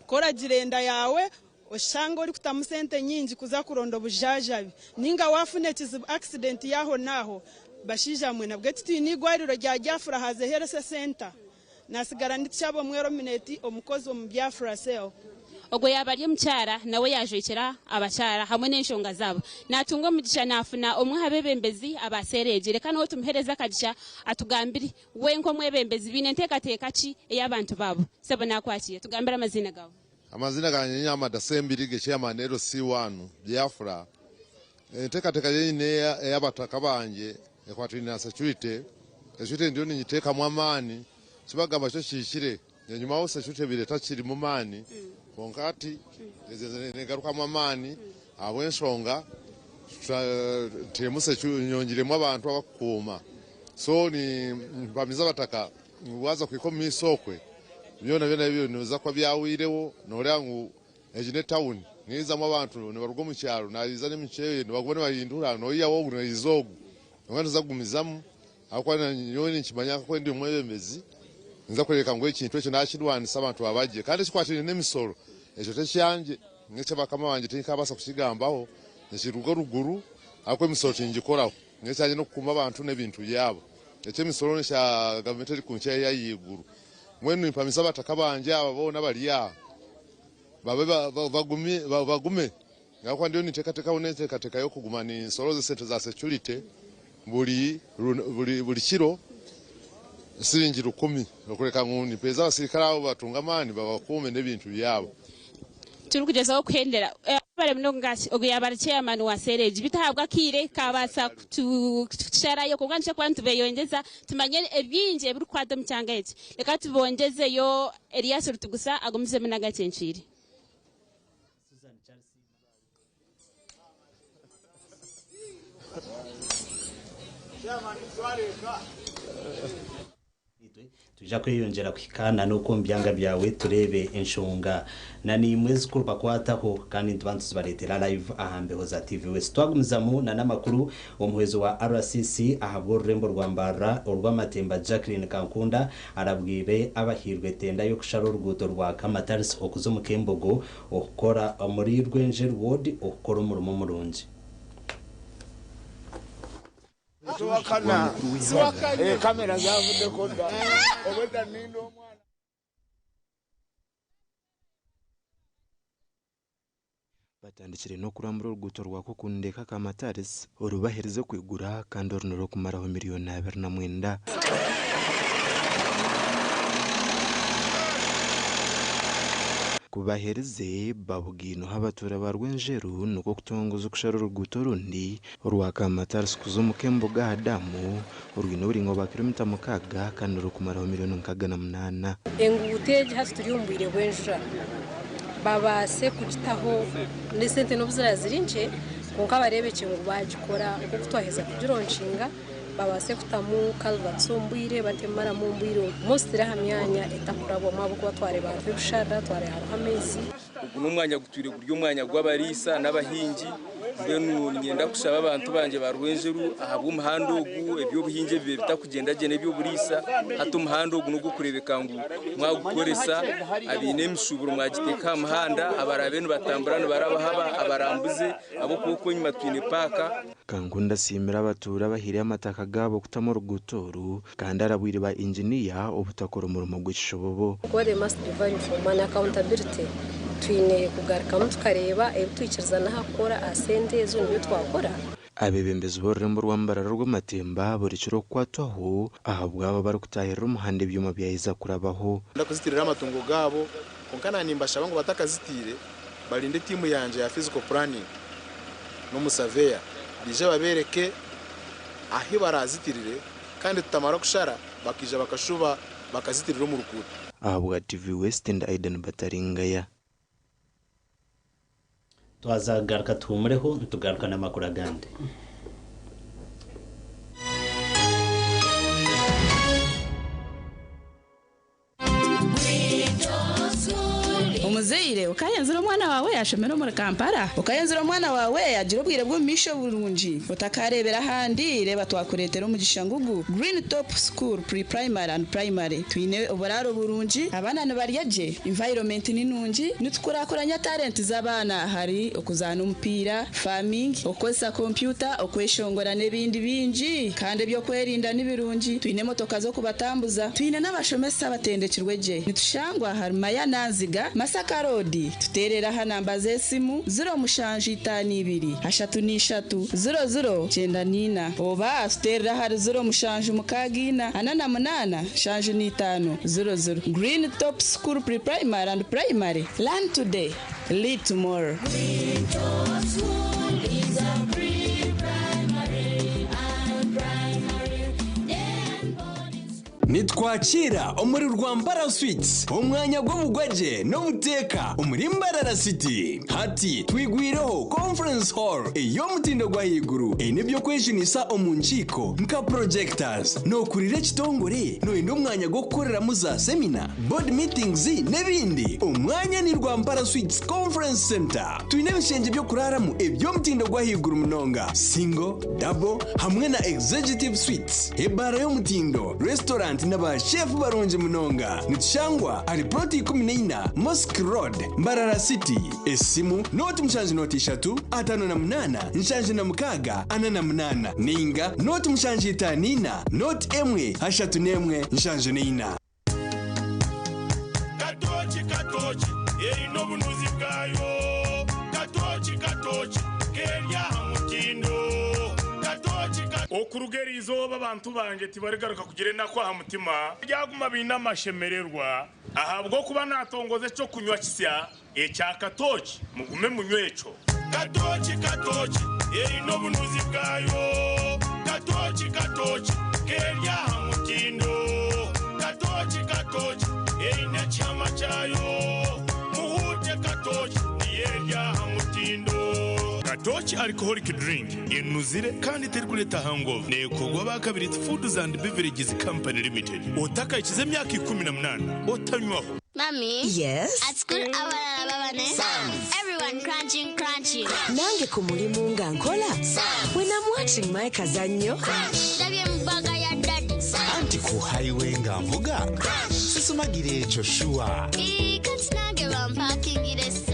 Ku oragira enda yaawe, oshanga orikutamu sente nyingi kuza kuronda obujanjabi. Ninga waafuna ekizibu, accident, y'aho n'aho. Bashaija mwe, nabwe titwine igwariro rya Biafra Haze Health Centre. Nasigara ndi Tushaba Omweromineti, omukozi omu Biafra Cell. Ogwo yaaba ari omukyara, nawe yaajwekyera abakyara hamwe n'enshonga zaabo. Naatunga omugisha naafuna omwe aha beebembezi aba seera egi. Reka nawe tumuheereze akagisha atugambire we nk'omwebembezi baine nteekateeka ki ey'abantu baabo. Sebo naakwakiira, tugambire amaziina gaawe. Amazina gangye ni Amada Sembirige, Chairman LC1 Biafra. Enteekateeka ei nyine ey'abataka bangye ekwatiraine na security, security ndiyo ninyiteekamu amaani, ekibakugamba kyo kihikire. Enyima security ebaire etakirimu maani kwonka hati negarukamu amaani ahabw'enshonga nyongyiremu abantu abakukuuma so nimpamiza abataka ngu waaza kuhika omu maisho okwe byona byona ebyo nibiza kuba byahweireho noreeba ngu egi n'etawuni neyizamu abantu nibaruga omu kyaro nayiza n'emiceeri nibaguma nibahindura noyihaho ogu noyiza ogu kwonka nituza kugumizamu. Ahabw'okuba nyowe ninkimanya ku ndi omwebembezi, ninza kworeka ngu ekintu ekyo naakirwanisa abantu baaba gye. Kandi ekikwatiraine n'emisoro, ekyo t'ekyangye, n'eky'abakama bangye tinkaabaasa kukigambaho, nikiruga oruguru, ahabw'okuba emisoro tingikoraho. Nyowe ekyangye n'okukuuma abantu n'ebintu byabo. Eky'emisoro n'ekya gavumenti erikunkira ey'ahaiguru. Mbwenu nimpamisa abataka bangye aba boona abari aha, babe bagume. Ahabw'okuba ndiyo ninteekateekaho n'enteekateeka y'okuguma ninsorooza esente za securite buri buri kiro siringi rukumi okureka ngu nimpeereza abasirikare abo batunge amaani babakuume n'ebintu byabo. Turikugyezaho kuhendera webare munonga ogu yaaba ari chairman wa seera egi beitu ahabw'akaire kabaasa kutusharayo kwonka nitukira kuba nitubeyongyeza tumanye ebingi ebirikukwata omu kyanga eki. Reka tubongyezeyo Erias Rutugusa agumizemu n'agacencwire. Twija kweyongyera kuhikaana n'oku omu byanga byawe tureebe enshonga na naimwe ezikubakwataho kandi nituba nituzibareetera live aha mbeho za TV West. Twagumizamu na n'amakuru, omuhwezi wa RCC ahabw'orurembo rwa Mbarara orw'amatemba Jacqueline Kankunda arabwire abahairwe tenda y'okushara oruguuto rwa Kamatarisi okuza omu Kembogo okukora omuri Rwenjeru Ward okukora omurimo murungi. Batandikire n'okurambura oruguuto rwa Kokundeka Kamataris orubaherize kwigura kandi oru nirw'okumaraho miriyoni 29. Ku baherize babugaine abatuura ba Rwenjeru nikwo kutongoza okushara oruguuto orundi orwa Kamataris kuza omu Kemboga aha daamu orwine oburingwa bwa kiromita 6 kandi rurikumaraho miriyoni 68. Enguuto egi hati turi omu bwire bw'enjura babaase kugitaho n'esente n'obu ziraba ziri nkye kwonka bareebekye ngu baagikora nk'oku twaheza kugironkinga babaase kutamu culverts omu bwire batemu maramu omu bwire mostly aha myanya etakurabwamu ahabw'okuba twareeba hariho ebisharara twareeba hariho amaizi. Ogu n'omwanya gutwire guri omwanya gw'abariisa n'abahingi. Mbwenu niinyenda kushaba abantu bangye ba Rwenjeru ahabw'omuhanda ogu eby'obuhingi ebibaire bitakugyenda gye n'eby'oburiisa hati omuhanda ogu n'ogw'okureebeka ngu mwagukoresa abaine emishuuburo mwagiteeka aha muhanda abaraabe nibatambura nibarabaho abarambuze ahabw'okuba okwo enyima twine paaka. Kankunda asiimire abatuura abahaire amataka gaabo kutamu oruguuto oru kandi arabwire ba inginiya obutakora omurimo gw'ekishobobo. Kuba there must be value for money, accountability. Twine kugarukamu tukareeba ebi twikirizana aha kukora aha sente ezo nibyo twakora. Abeebembezi b'orurembo rwa Mbarara orw'amatemba buri kiro okukwatwaho ahabw'abo abarikutaahirira omuhanda ebyoma byaheza kurabaho. Ndakuzitirira amatungo gaabo kwonka na nimbashaba ngu batakazitiire barinde tiimu yangye ya physical planning n'omusaveya baije babeereke ahi barazitirire kandi tutamara kushara bakaija bakashuba bakazitirira omu rukuuto. Ahabwa TV West ndi Aidan Bataringaya. Twaza kugaruka tuhumureho nitugaruka n'amakuru agandi. Omuzaire okayenzire omwana waawe yashomera omuri Kampala? Okayenzire omwana waawe yagira obwire bw'omumaisho burungi? Otakareebera ahandi, reeba twakureetera omugisha ngugu Green Top School Pre-Primary and Primary. Twine oburaaro burungi, abaana nibarya gye, environment ni nungi, nitukurakuranya talent z'abaana ahari okuzaana omupiira, farming, okukozesa kompyuta, okweshongora n'ebindi bingi. Kandi eby'okwerinda ni birungi, twine emotoka z'okubatambuza, twine n'abashomesa abatendekirwe gye. Nitushangwa ahari Maya Nanziga, Masaka Road. Tuteerere aha namba z'esimu, 0752 33 00 94 oba tuteerere ahari 0764 48 75 00. Green Top School Pre-Primary and Primary, learn today, lead tomorrow. Nitwakiira omuri Rwampara Suites, omwanya gw'obugwagye n'obuteeka omuri Mbarara City. Hati twigwireho Conference Hall ey'omutindo gw'ahaiguru eine eby'okwejunisa omu nkiiko nka projectors. Nookurira ekitongore, nooyenda omwanya gw'okukoreramu za semina, board meetings n'ebindi? Omwanya ni Rwampara Suites Conference Centre. Twine ebishengye by'okuraaramu eby'omutindo gw'ahaiguru munonga, single, double hamwe na executive suites, ebaara y'omutindo, restaurant na ba chef barungi munonga. Nitushangwa ahari plot 14 Mosque Road, Mbarara City. Esimu, 0 7 0 3 58 76 48 ninga 0 7 5 4 0 1 3 74. Katooki katooki eine obunuzi bwayo Katooki katooki keri aha mutindo Katooki ka. Okuruga eri izooba abantu bangye tibarigaruka kugira enaku aha mutima, baryaguma baine amashemererwa, ahabw'okuba naatongoza eky'okunywa kisya ekya katooki, mugume munywe ekyo. Katooki katooki eine obunuzi bwayo Katooki katooki keri aha mutindo Katooki katooki eine ekihama kyayo Muhuute katooki niyo eri aha mutindo. Katooki Alcoholic Drink enuzire kandi terikureeta hangover. Neekorwa aba Kabiriiti Foods and Beverages Company Limited. Otakahikize emyaka 18 otanywaho. Mummy. Yes? At school abalala baba ne Sums. Everyone crunching crunching. Nange ku mulimu nga nkola. Sums. When I'm watching my kazannyo. Crunch. Ndabye mu bag ya daddy. Sums. Anti ku highway nga nvuga. Crunch. Sisumagira ekyo sure. Ii, kati nange bampakingire Sums.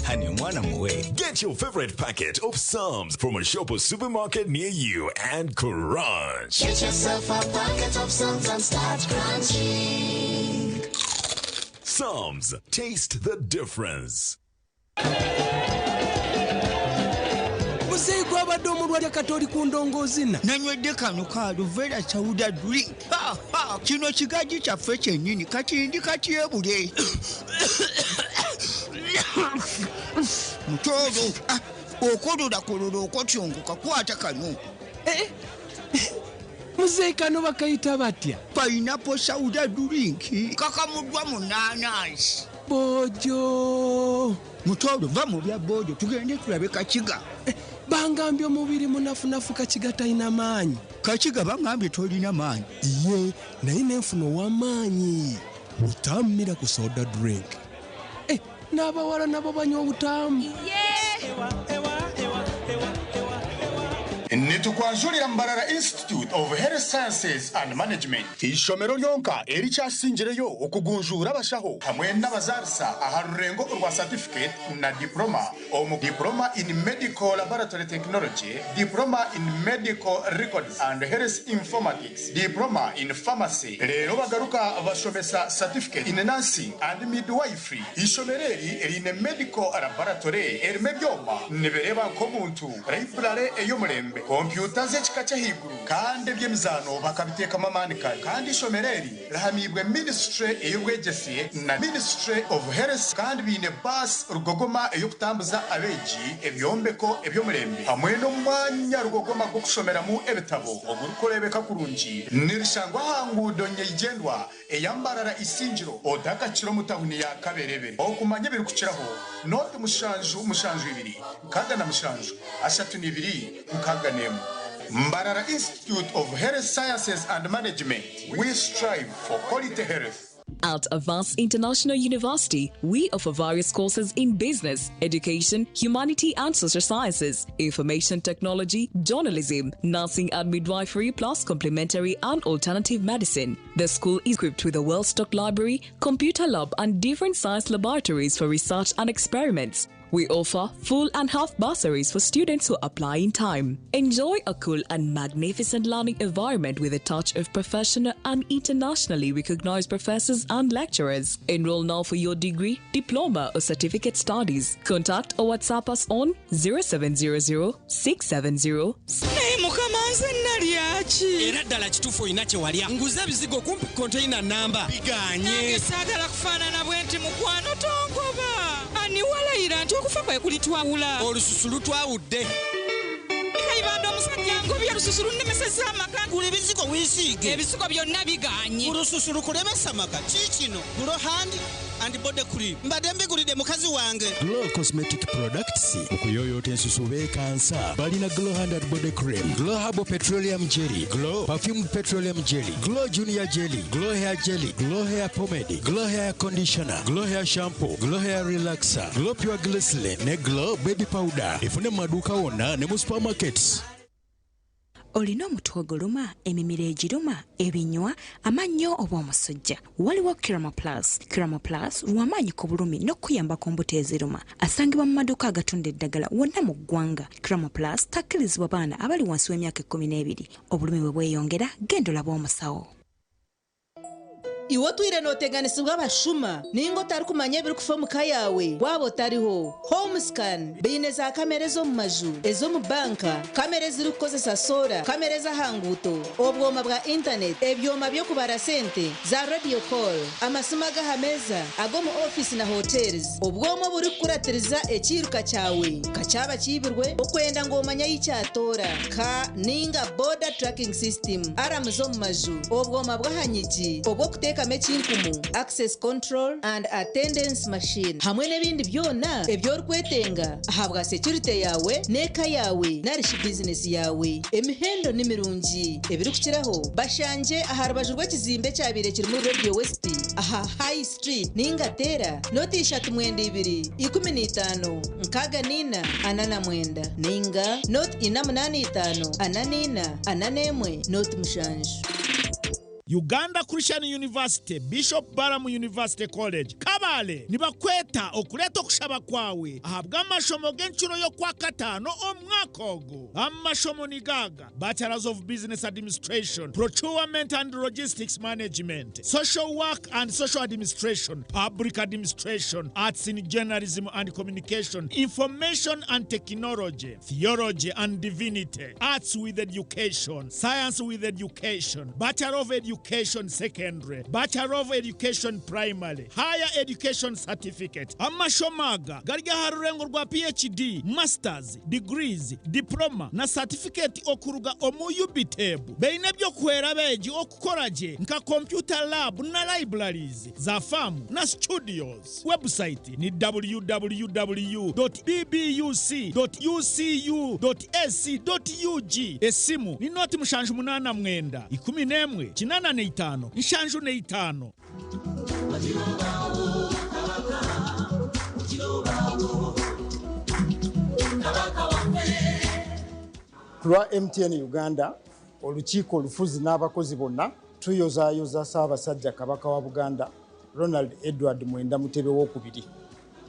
Honey, omwana muwe. Get your favorite packet of Psalms from a shop or supermarket near you and crunch. Get yourself a packet of Psalms and start crunching. Psalms, taste the difference. Obadde omulwadde kati oli ku ndongoozina. Nanywedde kano ka Aluvera Sauda Drink. Ha, ha, kino kigaji kyaffe kyennyini kati ndi katyebule. Mutooro, ah, okololakololo okotyongoka kwata kano. Eh, muzeeyi kano bakayita batya? Pineapple Sauda Drink kakamuddwa mu naanansi. Bojo. Mutooro, va mu bya bojo tugende tulabe Kakiga. Eh, bangambye omubiri munafunafu Kakiga talina maanyi. Kakiga bangambye tolina maanyi. Ye, naye nenfuna ow'amaanyi. Butammira ku soda drink. Eh, n'abawala nabo banywa obutamu. Nitukwanjurira Mbarara Institute of Health Sciences and Management, ishomero ryonka erikyasingireyo okugunjura abashaho hamwe n'abazarisa aha rurengo rwa certificate na diploma omu diploma in medical laboratory technology, diploma in medical records and health informatics, diploma in pharmacy. Rero bagaruka bashomesa certificate in nursing and midwifery. Ishomero eri erine medical laboratory erime ebyoma nibireba nk'omuntu, library ey'omurembe, kompyuta z'ekika ky'ahaiguru kandi eby'emizaano bakabiteekamu amaani kare. Kandi ishomero eri rihamibwe ministry ey'obwegyese na ministry of health, kandi biine baasi rugogoma ey'okutambuza abeegi, ebyombeko eby'omurembe hamwe n'omwanya rugogoma gw'okushomeramu ebitabo ogurikureebeka kurungi. Nirishangwa aha nguudo nyeigyendwa eya Mbarara Isingiro otakakira omu tawuni ya Kaberebe. Okumanya ebirikukiraho noti 7 7 2 67 32 61. Mbarara Institute of Health Sciences and Management, we strive for quality health. At Avance International University, we offer various courses in business, education, humanity and social sciences, information technology, journalism, nursing and midwifery, plus complementary and alternative medicine. The school is equipped with a well-stocked library, computer lab, and different science laboratories for research and experiments. We offer full and half bursaries for students who apply in time. Enjoy a cool and magnificent learning environment with a touch of professional and internationally recognized professors and lecturers. Enroll now for your degree, diploma, or certificate studies. Contact or WhatsApp us on 0700 670 Naye mukama, nze nalyaki? Era ddala kituufu olina kye walya. Nguze ebizigo kumpi konteyina namba biganye. Nange saagala kufaanana bwe nti. Mukwano, tongoba. Ani walayira nti okufa kwe kulitwawula? Olususu lutwawudde. Kayibanda, omusajja ngobye, olususu lunnemesezza amaka. Gula ebizigo weesiige. Ebizigo byonna biganye. Olususu lukulemesa amaka. Kiikino Glow Hand and Body Cream, mbadde mbigulidde mukazi wange. Glow Cosmetic Products okuyoyoota ensusu beekansa. Balina Glow Hand and Body Cream, Glow Herbal Petroleum Jelly, Glow Perfumed Petroleum Jelly, Glow Junior Jelly, Glow Hair Jelly, Glow Hair Pomade, Glow Hair Conditioner, Glow Hair Shampoo, Glow Hair Relaxer, Glow Pure Glycerin ne Glow Baby Powder. Efune mu maduuka wonna ne mu supermarkets. Olina omutwe oguluma, emimiro egiruma, ebinywa, amannyo oba omusujja? Waliwo Kirama Plus. Kirama Plus lwamaanyi ku bulumi n'okuyamba ku mbuto eziruma. Asangibwa mu maduuka agatunda eddagala wonna mu ggwanga. Kirama Plus takkirizibwa baana abali wansi w'emyaka 12. Obulumi bwe bweyongera, genda olaba omusawo. Iwe otwire nooteganisibwa abashuma ninga otarikumanya ebirikufa omu ka yaawe waaba otariho, Homescan baine za kamera ez'omu maju, ez'omu banka, kamera ezirikukozesa solar, kamera ez'aha nguuto, obwoma bwa intaneti, ebyoma by'okubara sente, za radio call, amasimu ag'aha meeza, ag'omu ofiisi na hotels, obwoma oburikukuratiriza ekiiruka kyawe kakyaba kiibirwe okwenda ngu omanye ahi kyatoora ka ninga border tracking system, alarm z'omu maju, obwoma bw'aha nyigi obw'okuteekamu ekinkumu, access control and attendance machine, hamwe n'ebindi byona eby'orikwetenga ahabwa security yawe n'eka yawe narishi bizinesi yawe. Emihendo ni mirungi. Ebirikukiraho bashanje aha rubaju rw'ekizimbe ekyabaire kirimu Radio West aha High Street, ninga teera 0 32 15 64 49, ninga 0 485 44 41 07. Uganda Christian University, Bishop Balaam University College, Kabale nibakweta okureeta okushaba kwawe ahabw'amashomo g'encuro y'Okwakataano omwaka ogu. Amashomo ni gaaga, Bachelors of Business Administration, Procurement and Logistics Management, Social Work and Social Administration, Public Administration, Arts in Journalism and Communication, Information and Technology, Theology and Divinity, Arts with Education, Science with Education, Bachelor of Education Secondary, Bachelor of Education Primary, Higher Education Certificate. Amashomo aga gari aha rurengo rwa PhD, Masters, Degrees, Diploma na Certificate okuruga omu UBTEB. Baine eby'okuhwera abeegi okukora gye nka Computer Lab na Libraries, za faamu na studios. Website ni www dot bbuc dot ucu dot ac dot ug. Esimu ni nooti 79 11 85 75. Ku lwa MTN Uganda, olukiiko olufuzi n'abakozi bonna, tuyozaayoza Ssaabasajja Kabaka wa Buganda, Ronald Edward Mwenda Mutebi Owookubiri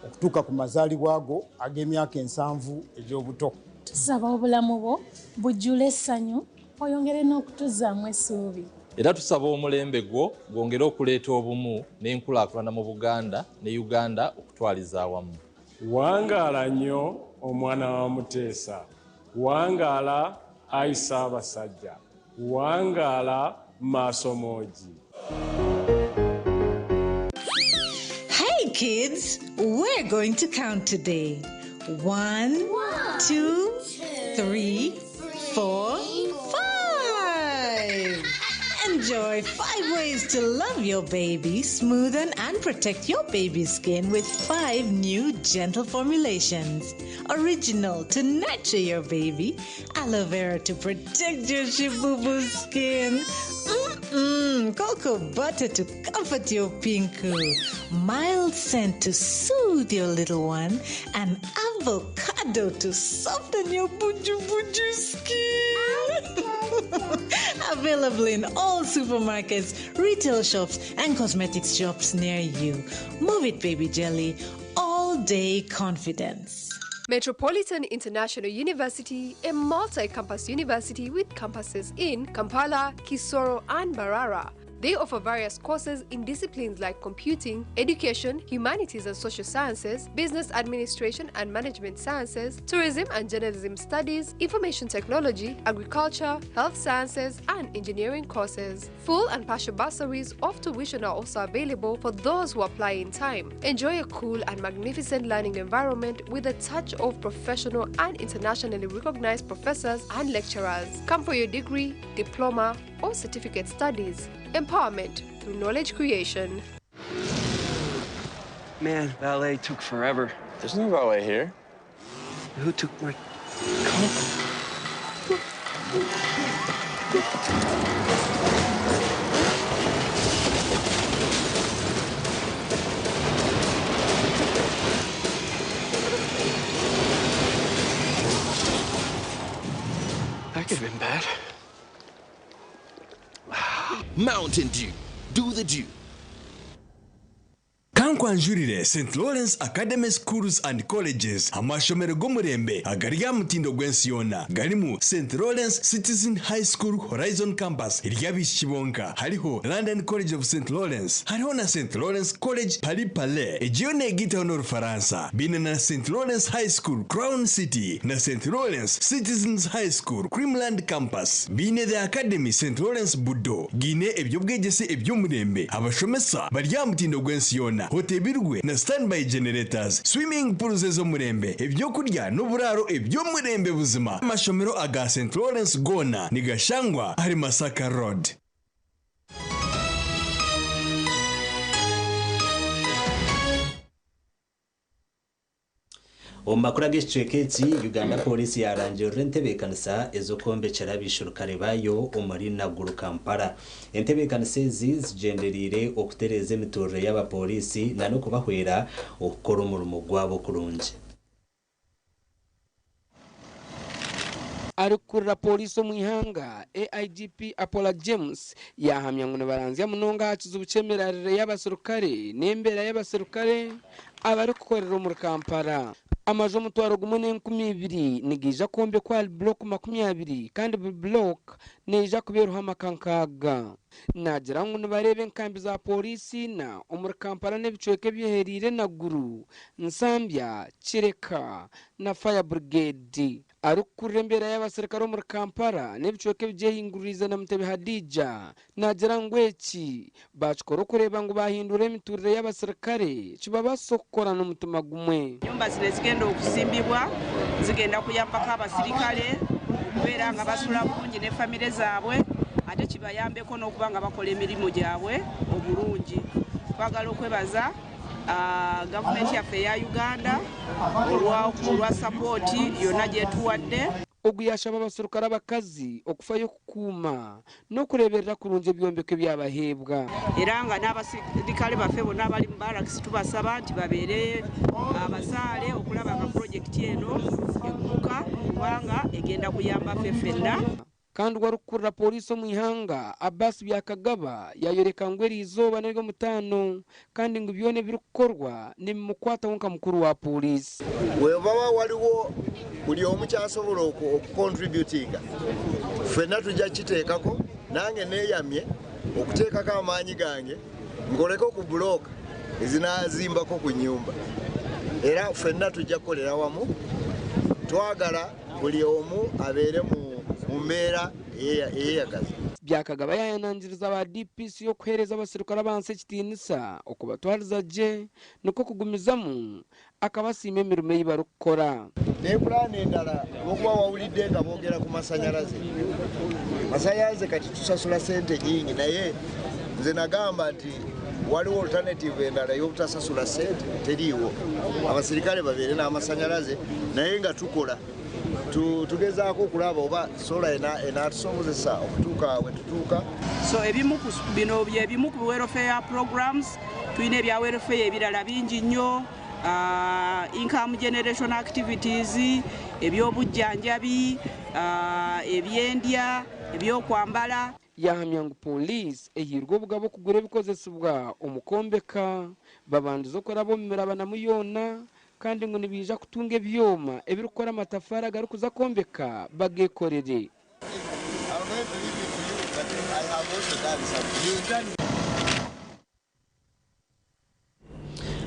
okutuuka ku mazaalibwa go ag'emyaka ensanvu egy'obuto. Tusaba obulamu bwo bujjule essanyu oyongere n'okutuzzaamu essuubi. Era tusaba omulembe gwo gwongere okuleeta obumu n'enkulaakulana mu Buganda ne Uganda okutwaliza awamu. Wangaala nnyo omwana wa Muteesa. Wangaala ayi Ssaabasajja. Wangaala Maasomoogi. Hey kids, we're going to count today. 1, 2, 3, 4, 5. Enjoy 5 ways to love your baby, smoothen and protect your baby's skin with 5 new gentle formulations. Original to nurture your baby, aloe vera to protect your shibubu skin, cocoa butter to comfort your pinku, mild scent to soothe your little one, and avocado to soften your buju buju skin. Available in all supermarkets, retail shops, and cosmetics shops near you. Move it, baby jelly. All day confidence. Metropolitan International University, a multi-campus university with campuses in Kampala, Kisoro, and Mbarara. They offer various courses in disciplines like computing, education, humanities and social sciences, business administration and management sciences, tourism and journalism studies, information technology, agriculture, health sciences, and engineering courses. Full and partial bursaries of tuition are also available for those who apply in time. Enjoy a cool and magnificent learning environment with a touch of professional and internationally recognized professors and lecturers. Come for your degree, diploma, or certificate studies. Empowerment through knowledge creation. Man, valet took forever. There's no valet here. Who took my car? That could have been bad. Mountain Dew. Do the dew. Kankwanjurire St. Lawrence Academy Schools and Colleges, amashomero g'omurembe agari aha mutindo gw'ensi yoona garimu St. Lawrence Citizen High School Horizon Campus ery'abaishiki bonka, hariho London College of St. Lawrence, hariho na St. Lawrence College Paris Palais, egyo yoona egaitaho n'Orufaransa, baine na St. Lawrence High School Crown City na St. Lawrence Citizens High School Creamland Campus, baine The Academy St. Lawrence Budo, giine eby'obwegyese eby'omurembe, abashomesa bari aha mutindo gw'ensi yoona, hotebirwe na standby generators, swimming pools ez'omurembe, ebyokurya n'oburaaro eby'omurembe buzima. Amashomero aga St. Lawrence goona nigashangwa ahari Masaka Road. Omu makuru ag'ekicweka eki, Uganda Pooriisi yaarangirira entebeekanisa ez'okwombekyera abaishurukare baayo omuri Naguru, Kampala. Entebeekanisa ezi zigyendereire okutereeza emiturire y'abapooriisi n'okubahwera okukora omurimo gwabo kurungi. Arikukurira Pooriisi omu ihanga, AIGP Apola James yaahamya ngu nibaranzya munonga aha kizibu ky'emiraarire y'abaserukare n'embeera y'abaserukare abarikukorera omuri Kampala. Amaju 1200 nigaija kwombekwa ahari bulooku 20 kandi buri bulooku neija kuba eriho amaka 60. Naagira ngu nibareeba enkambi za pooriisi ina omuri Kampala n'ebicweka ebyehereire Naguru, Nsambya, Kireka na Fire Brigade. Arikukurira embeera y'abaserukare omuri Kampala n'ebicweka ebigyehinguririize Namutebi Hadija naagira ngu eki baakikora okureeba ngu baahindura emiturire y'abaserukare kibabaasise okukora n'omutima gumwe. Enyumba zino ezigenda okuzimbibwa zigenda kuyambako abasirikale okubeera nga basula bulungi ne famire zaabwe ate kibayambeko n'okuba nga bakola emirimu gyabwe obulungi. Twagala okwebaza gavumenti yaffe eya Uganda olwa sapooti yonna gyetuwadde. Ogu yaashaba abaserukare abakazi okufayo kukuuma n'okureeberera kurungi ebyombeko ebyabaheebwa. Era nga n'abasirikale baffe bonna abali mu barracks tubasaba nti babeere abasaale okulaba nga pulojekiti eno egguka kubanga egenda kuyamba ffe ffenna. Kandi owarikukurira Pooriisi omu ihanga, Abbas Byakagaba yaayoreka ngu eriizooba n'ery'omutaano kandi ngu byona ebirikukorwa nibimukwataho nka mukuru wa Pooriisi. Webaba waliwo buli omu kyasobola okucontributinga ffenna tujja kukiteekako, nange neyamye okuteekako amaanyi gange nkoleko ku bulooka ezinaazimbako ku nnyumba era ffenna tujja kukolera wamu, twagala buli omu abeere mu mbeera eyeyagaza. Byakagaba yaayanangiriza aba DPC okuheereza abaserukare abansi ekitiinisa, okubatwariza gye nikwo kugumizamu akabasiima emirimo ei barikukora. Ne pulaani endala olwokuba wawulidde nga boogera ku masanyalaze, masanyalaze kati tusasula ssente nyingi naye nze nagamba nti waliwo alternative endala ey'obutasasula ssente teriiwo, abasirikale babeere n'amasanyalaze naye nga tukola tugezaako okulaba oba sola enaatusobozesa okutuuka we tutuuka. So ebimu ku bino bye bimu ku welfare programs, tulina ebya welfare ebirala bingi nnyo, income generation activities, eby'obujjanjabi, ebyendya, ebyokwambala. Yahamya ngu Pooriisi ehairwe obugabe okugura ebikozesibwa omu kwombeka, babandize okuraba omu mirabanamu yoona kandi ngu nibaija kutunga ebyoma ebirikukora amatafaari agarikuza kwombeka bageekorere.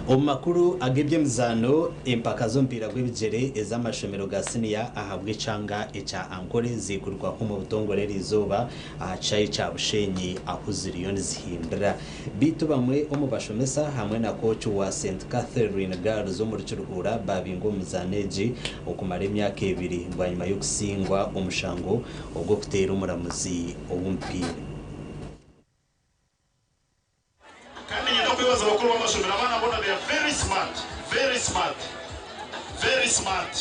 Omu makuru ag'eby'emizaano, empaka z'omupiira gw'ebigyere ez'amashomero ga siniya ahabw'ekyanga ekya Ankole ziigurwaho omu butongore eriizooba aha kishaayi kya Bushenyi ahu ziriyo nizihindira. Beitu bamwe omu bashomesa hamwe na kooki wa St Catherine Girls omuri Kiruhura baabingwa omu mizaano egi okumara emyaka ebiri bwanyima y'okusingwa omushango ogw'okuteera omuramuzi ow'omupiira. Kandi niinyenda kwebaza abakuru b'amashomero, abaana boona they are very smart, very smart, very smart.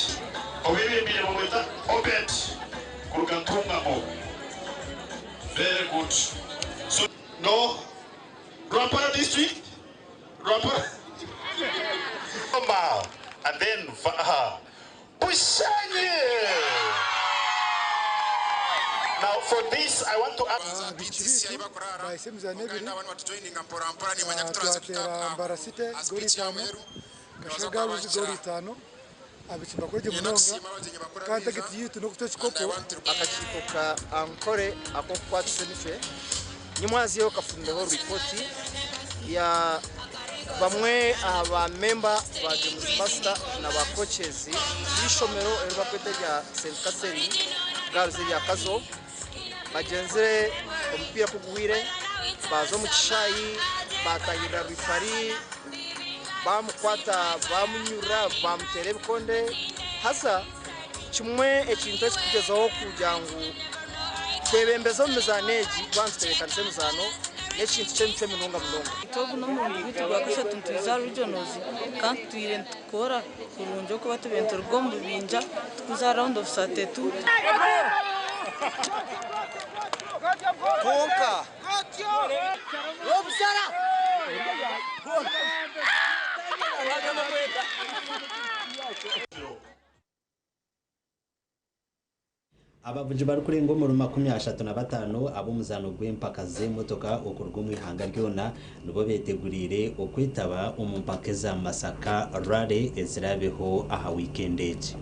Owebembeire bamweta Obed kuruga Ntungamo. Very good. So no, Rwampara district, Rwampara and then aha, Bushenyi! Now for this I want to ask. Abaishiki baitu baahitsya emizaano ebiri, twateera Mbarara City goolo itaano, Kashaka Girls goolo itaano. Abaishiki nibakora gye munonga kandi tageti yaitu n'okuta ekikopo. Akakiiko ka Ankole ak'okukwatisa emicwe nyimwazyo kafumireho ripooti ya bamwe aha ba memba ba Games Master na ba coaches b'eishomero eribakweta erya St Catherine Girls erya Kazo bagyenzire omupiira kuguhwire baaza omu kishaayi baatahirira referee baamukwata baamunyurura baamuteera ebikonde haza kimwe ekintu ekikugyezaho kugira ngu twebembeze omu mizaano egi twaba nitutebeekanisa emizaano n'ekintu ky'emicwe mirungi munonga. Itwe ogu n'omurundi gwaitu gwa kashatu nitwiza aha regionals kandi tutwire nitukora kurungi okuba tubaire nituruga omu bibinja tukuza aha round of 32. Kwonka. Abavugi barikurenga omuri 35 ab'omuzaano gw'empaka z'emotoka okuruga omu ihanga ryona nibo beteguriire okwetaba omu mpaka eza Masaka Rally eziraabeho aha wiikendi egi.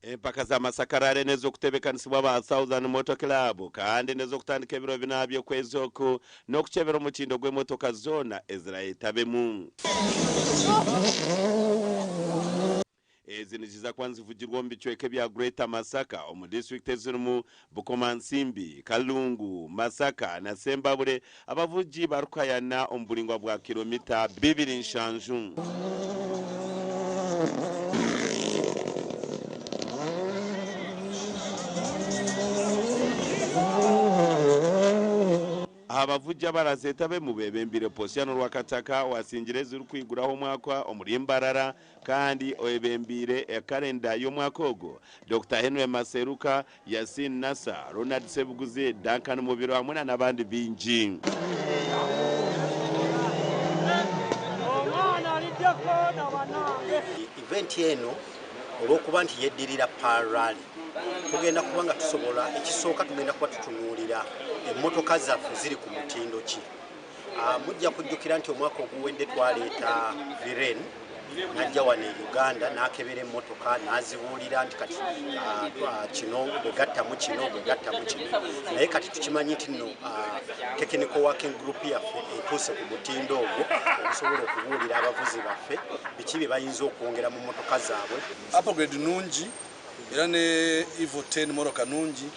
Empaka za Masaka Rally n'ez'okutebekanisibwa aba Southern Motor Club kandi n'ez'okutandika ebiro bina by'okwezi oku n'okukyebera omutindo gw'emotoka zoona ezirayetabemu. Ezi niziza kuba nizivugirwa omu bicweka ebya Greater Masaka omu disiturikiti ezirimu Bukomansimbi, Kalungu, Masaka na Sembabule abavugi barikuhayana omu buringwa bwa kiromita bibiri nshanju. Aha bavugi abarazetabemu bebembeire Posiano Rwakataka owasingire ezirikwiguraho omwaka omuri Mbarara kandi oyebembeire ekarenda y'omwaka ogu, Dokita Henry Maseruka, Yasin Nasser, Ronald Sebuguzi, Duncan Mubiru hamwe na n'abandi baingi. Event eno olw'okuba nti yeddirira Pearl Rally, tugenda kuba nga tusobola, ekisooka tugenda kuba tutunuulira emmotoka zaffe ziri ku mutindo ki. Mujja kujjukira nti omwaka oguwedde twaleeta Viren n'ajja wano e Uganda n'akebera emmotoka n'azibuulira nti kati kino bwegattamu kino bwegattamu kino, naye kati tukimanyi nti nno technical working group yaffe etuuse ku mutindo ogwo ogusobola okubuulira abavuzi baffe biki bye bayinza okwongera mu mmotoka zaabwe. Upgrade nungi era ne Evo 10 mmotoka nungi,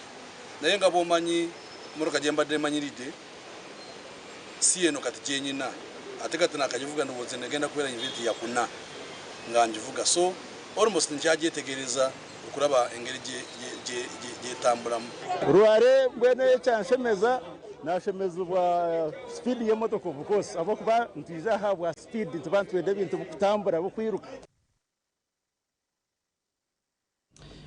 naye nga bw'omanyi mmotoka gye mbadde mmanyiridde si eno kati gyenyina, ate kati nakagivuga ndowooza eno egenda kubeera event yakuna nga ngivuga, so almost nkyagyetegereza okulaba engeri gyetambulamu. Rware mbwenu ekyanshemeza nashemezibwa speed y'emotoka of course, ahabw'okuba nitwija aha bwa speed, nituba nitwenda ebintu bikutambura bikwiruka.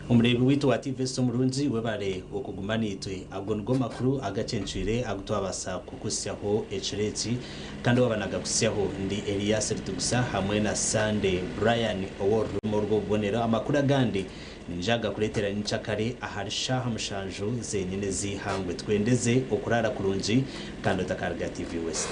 Omureebi waitu wa TV Omurungi, webare okuguma naitwe. Ago nigo makuru agacencwire agu twabaasa kukuhitsyaho ekiro eki, kandi waaba nagakuhitsyaho ndi Elias Ritugusa hamwe na Sunday Brian ow'orurimi orw'obubonero. Amakuru agandi niinyija kugakureetera nyenkyakare ahari shaaha mushanju zenyine ez'eihangwe. Tukwendeze okuraara kurungi kandi otakaruga TV West.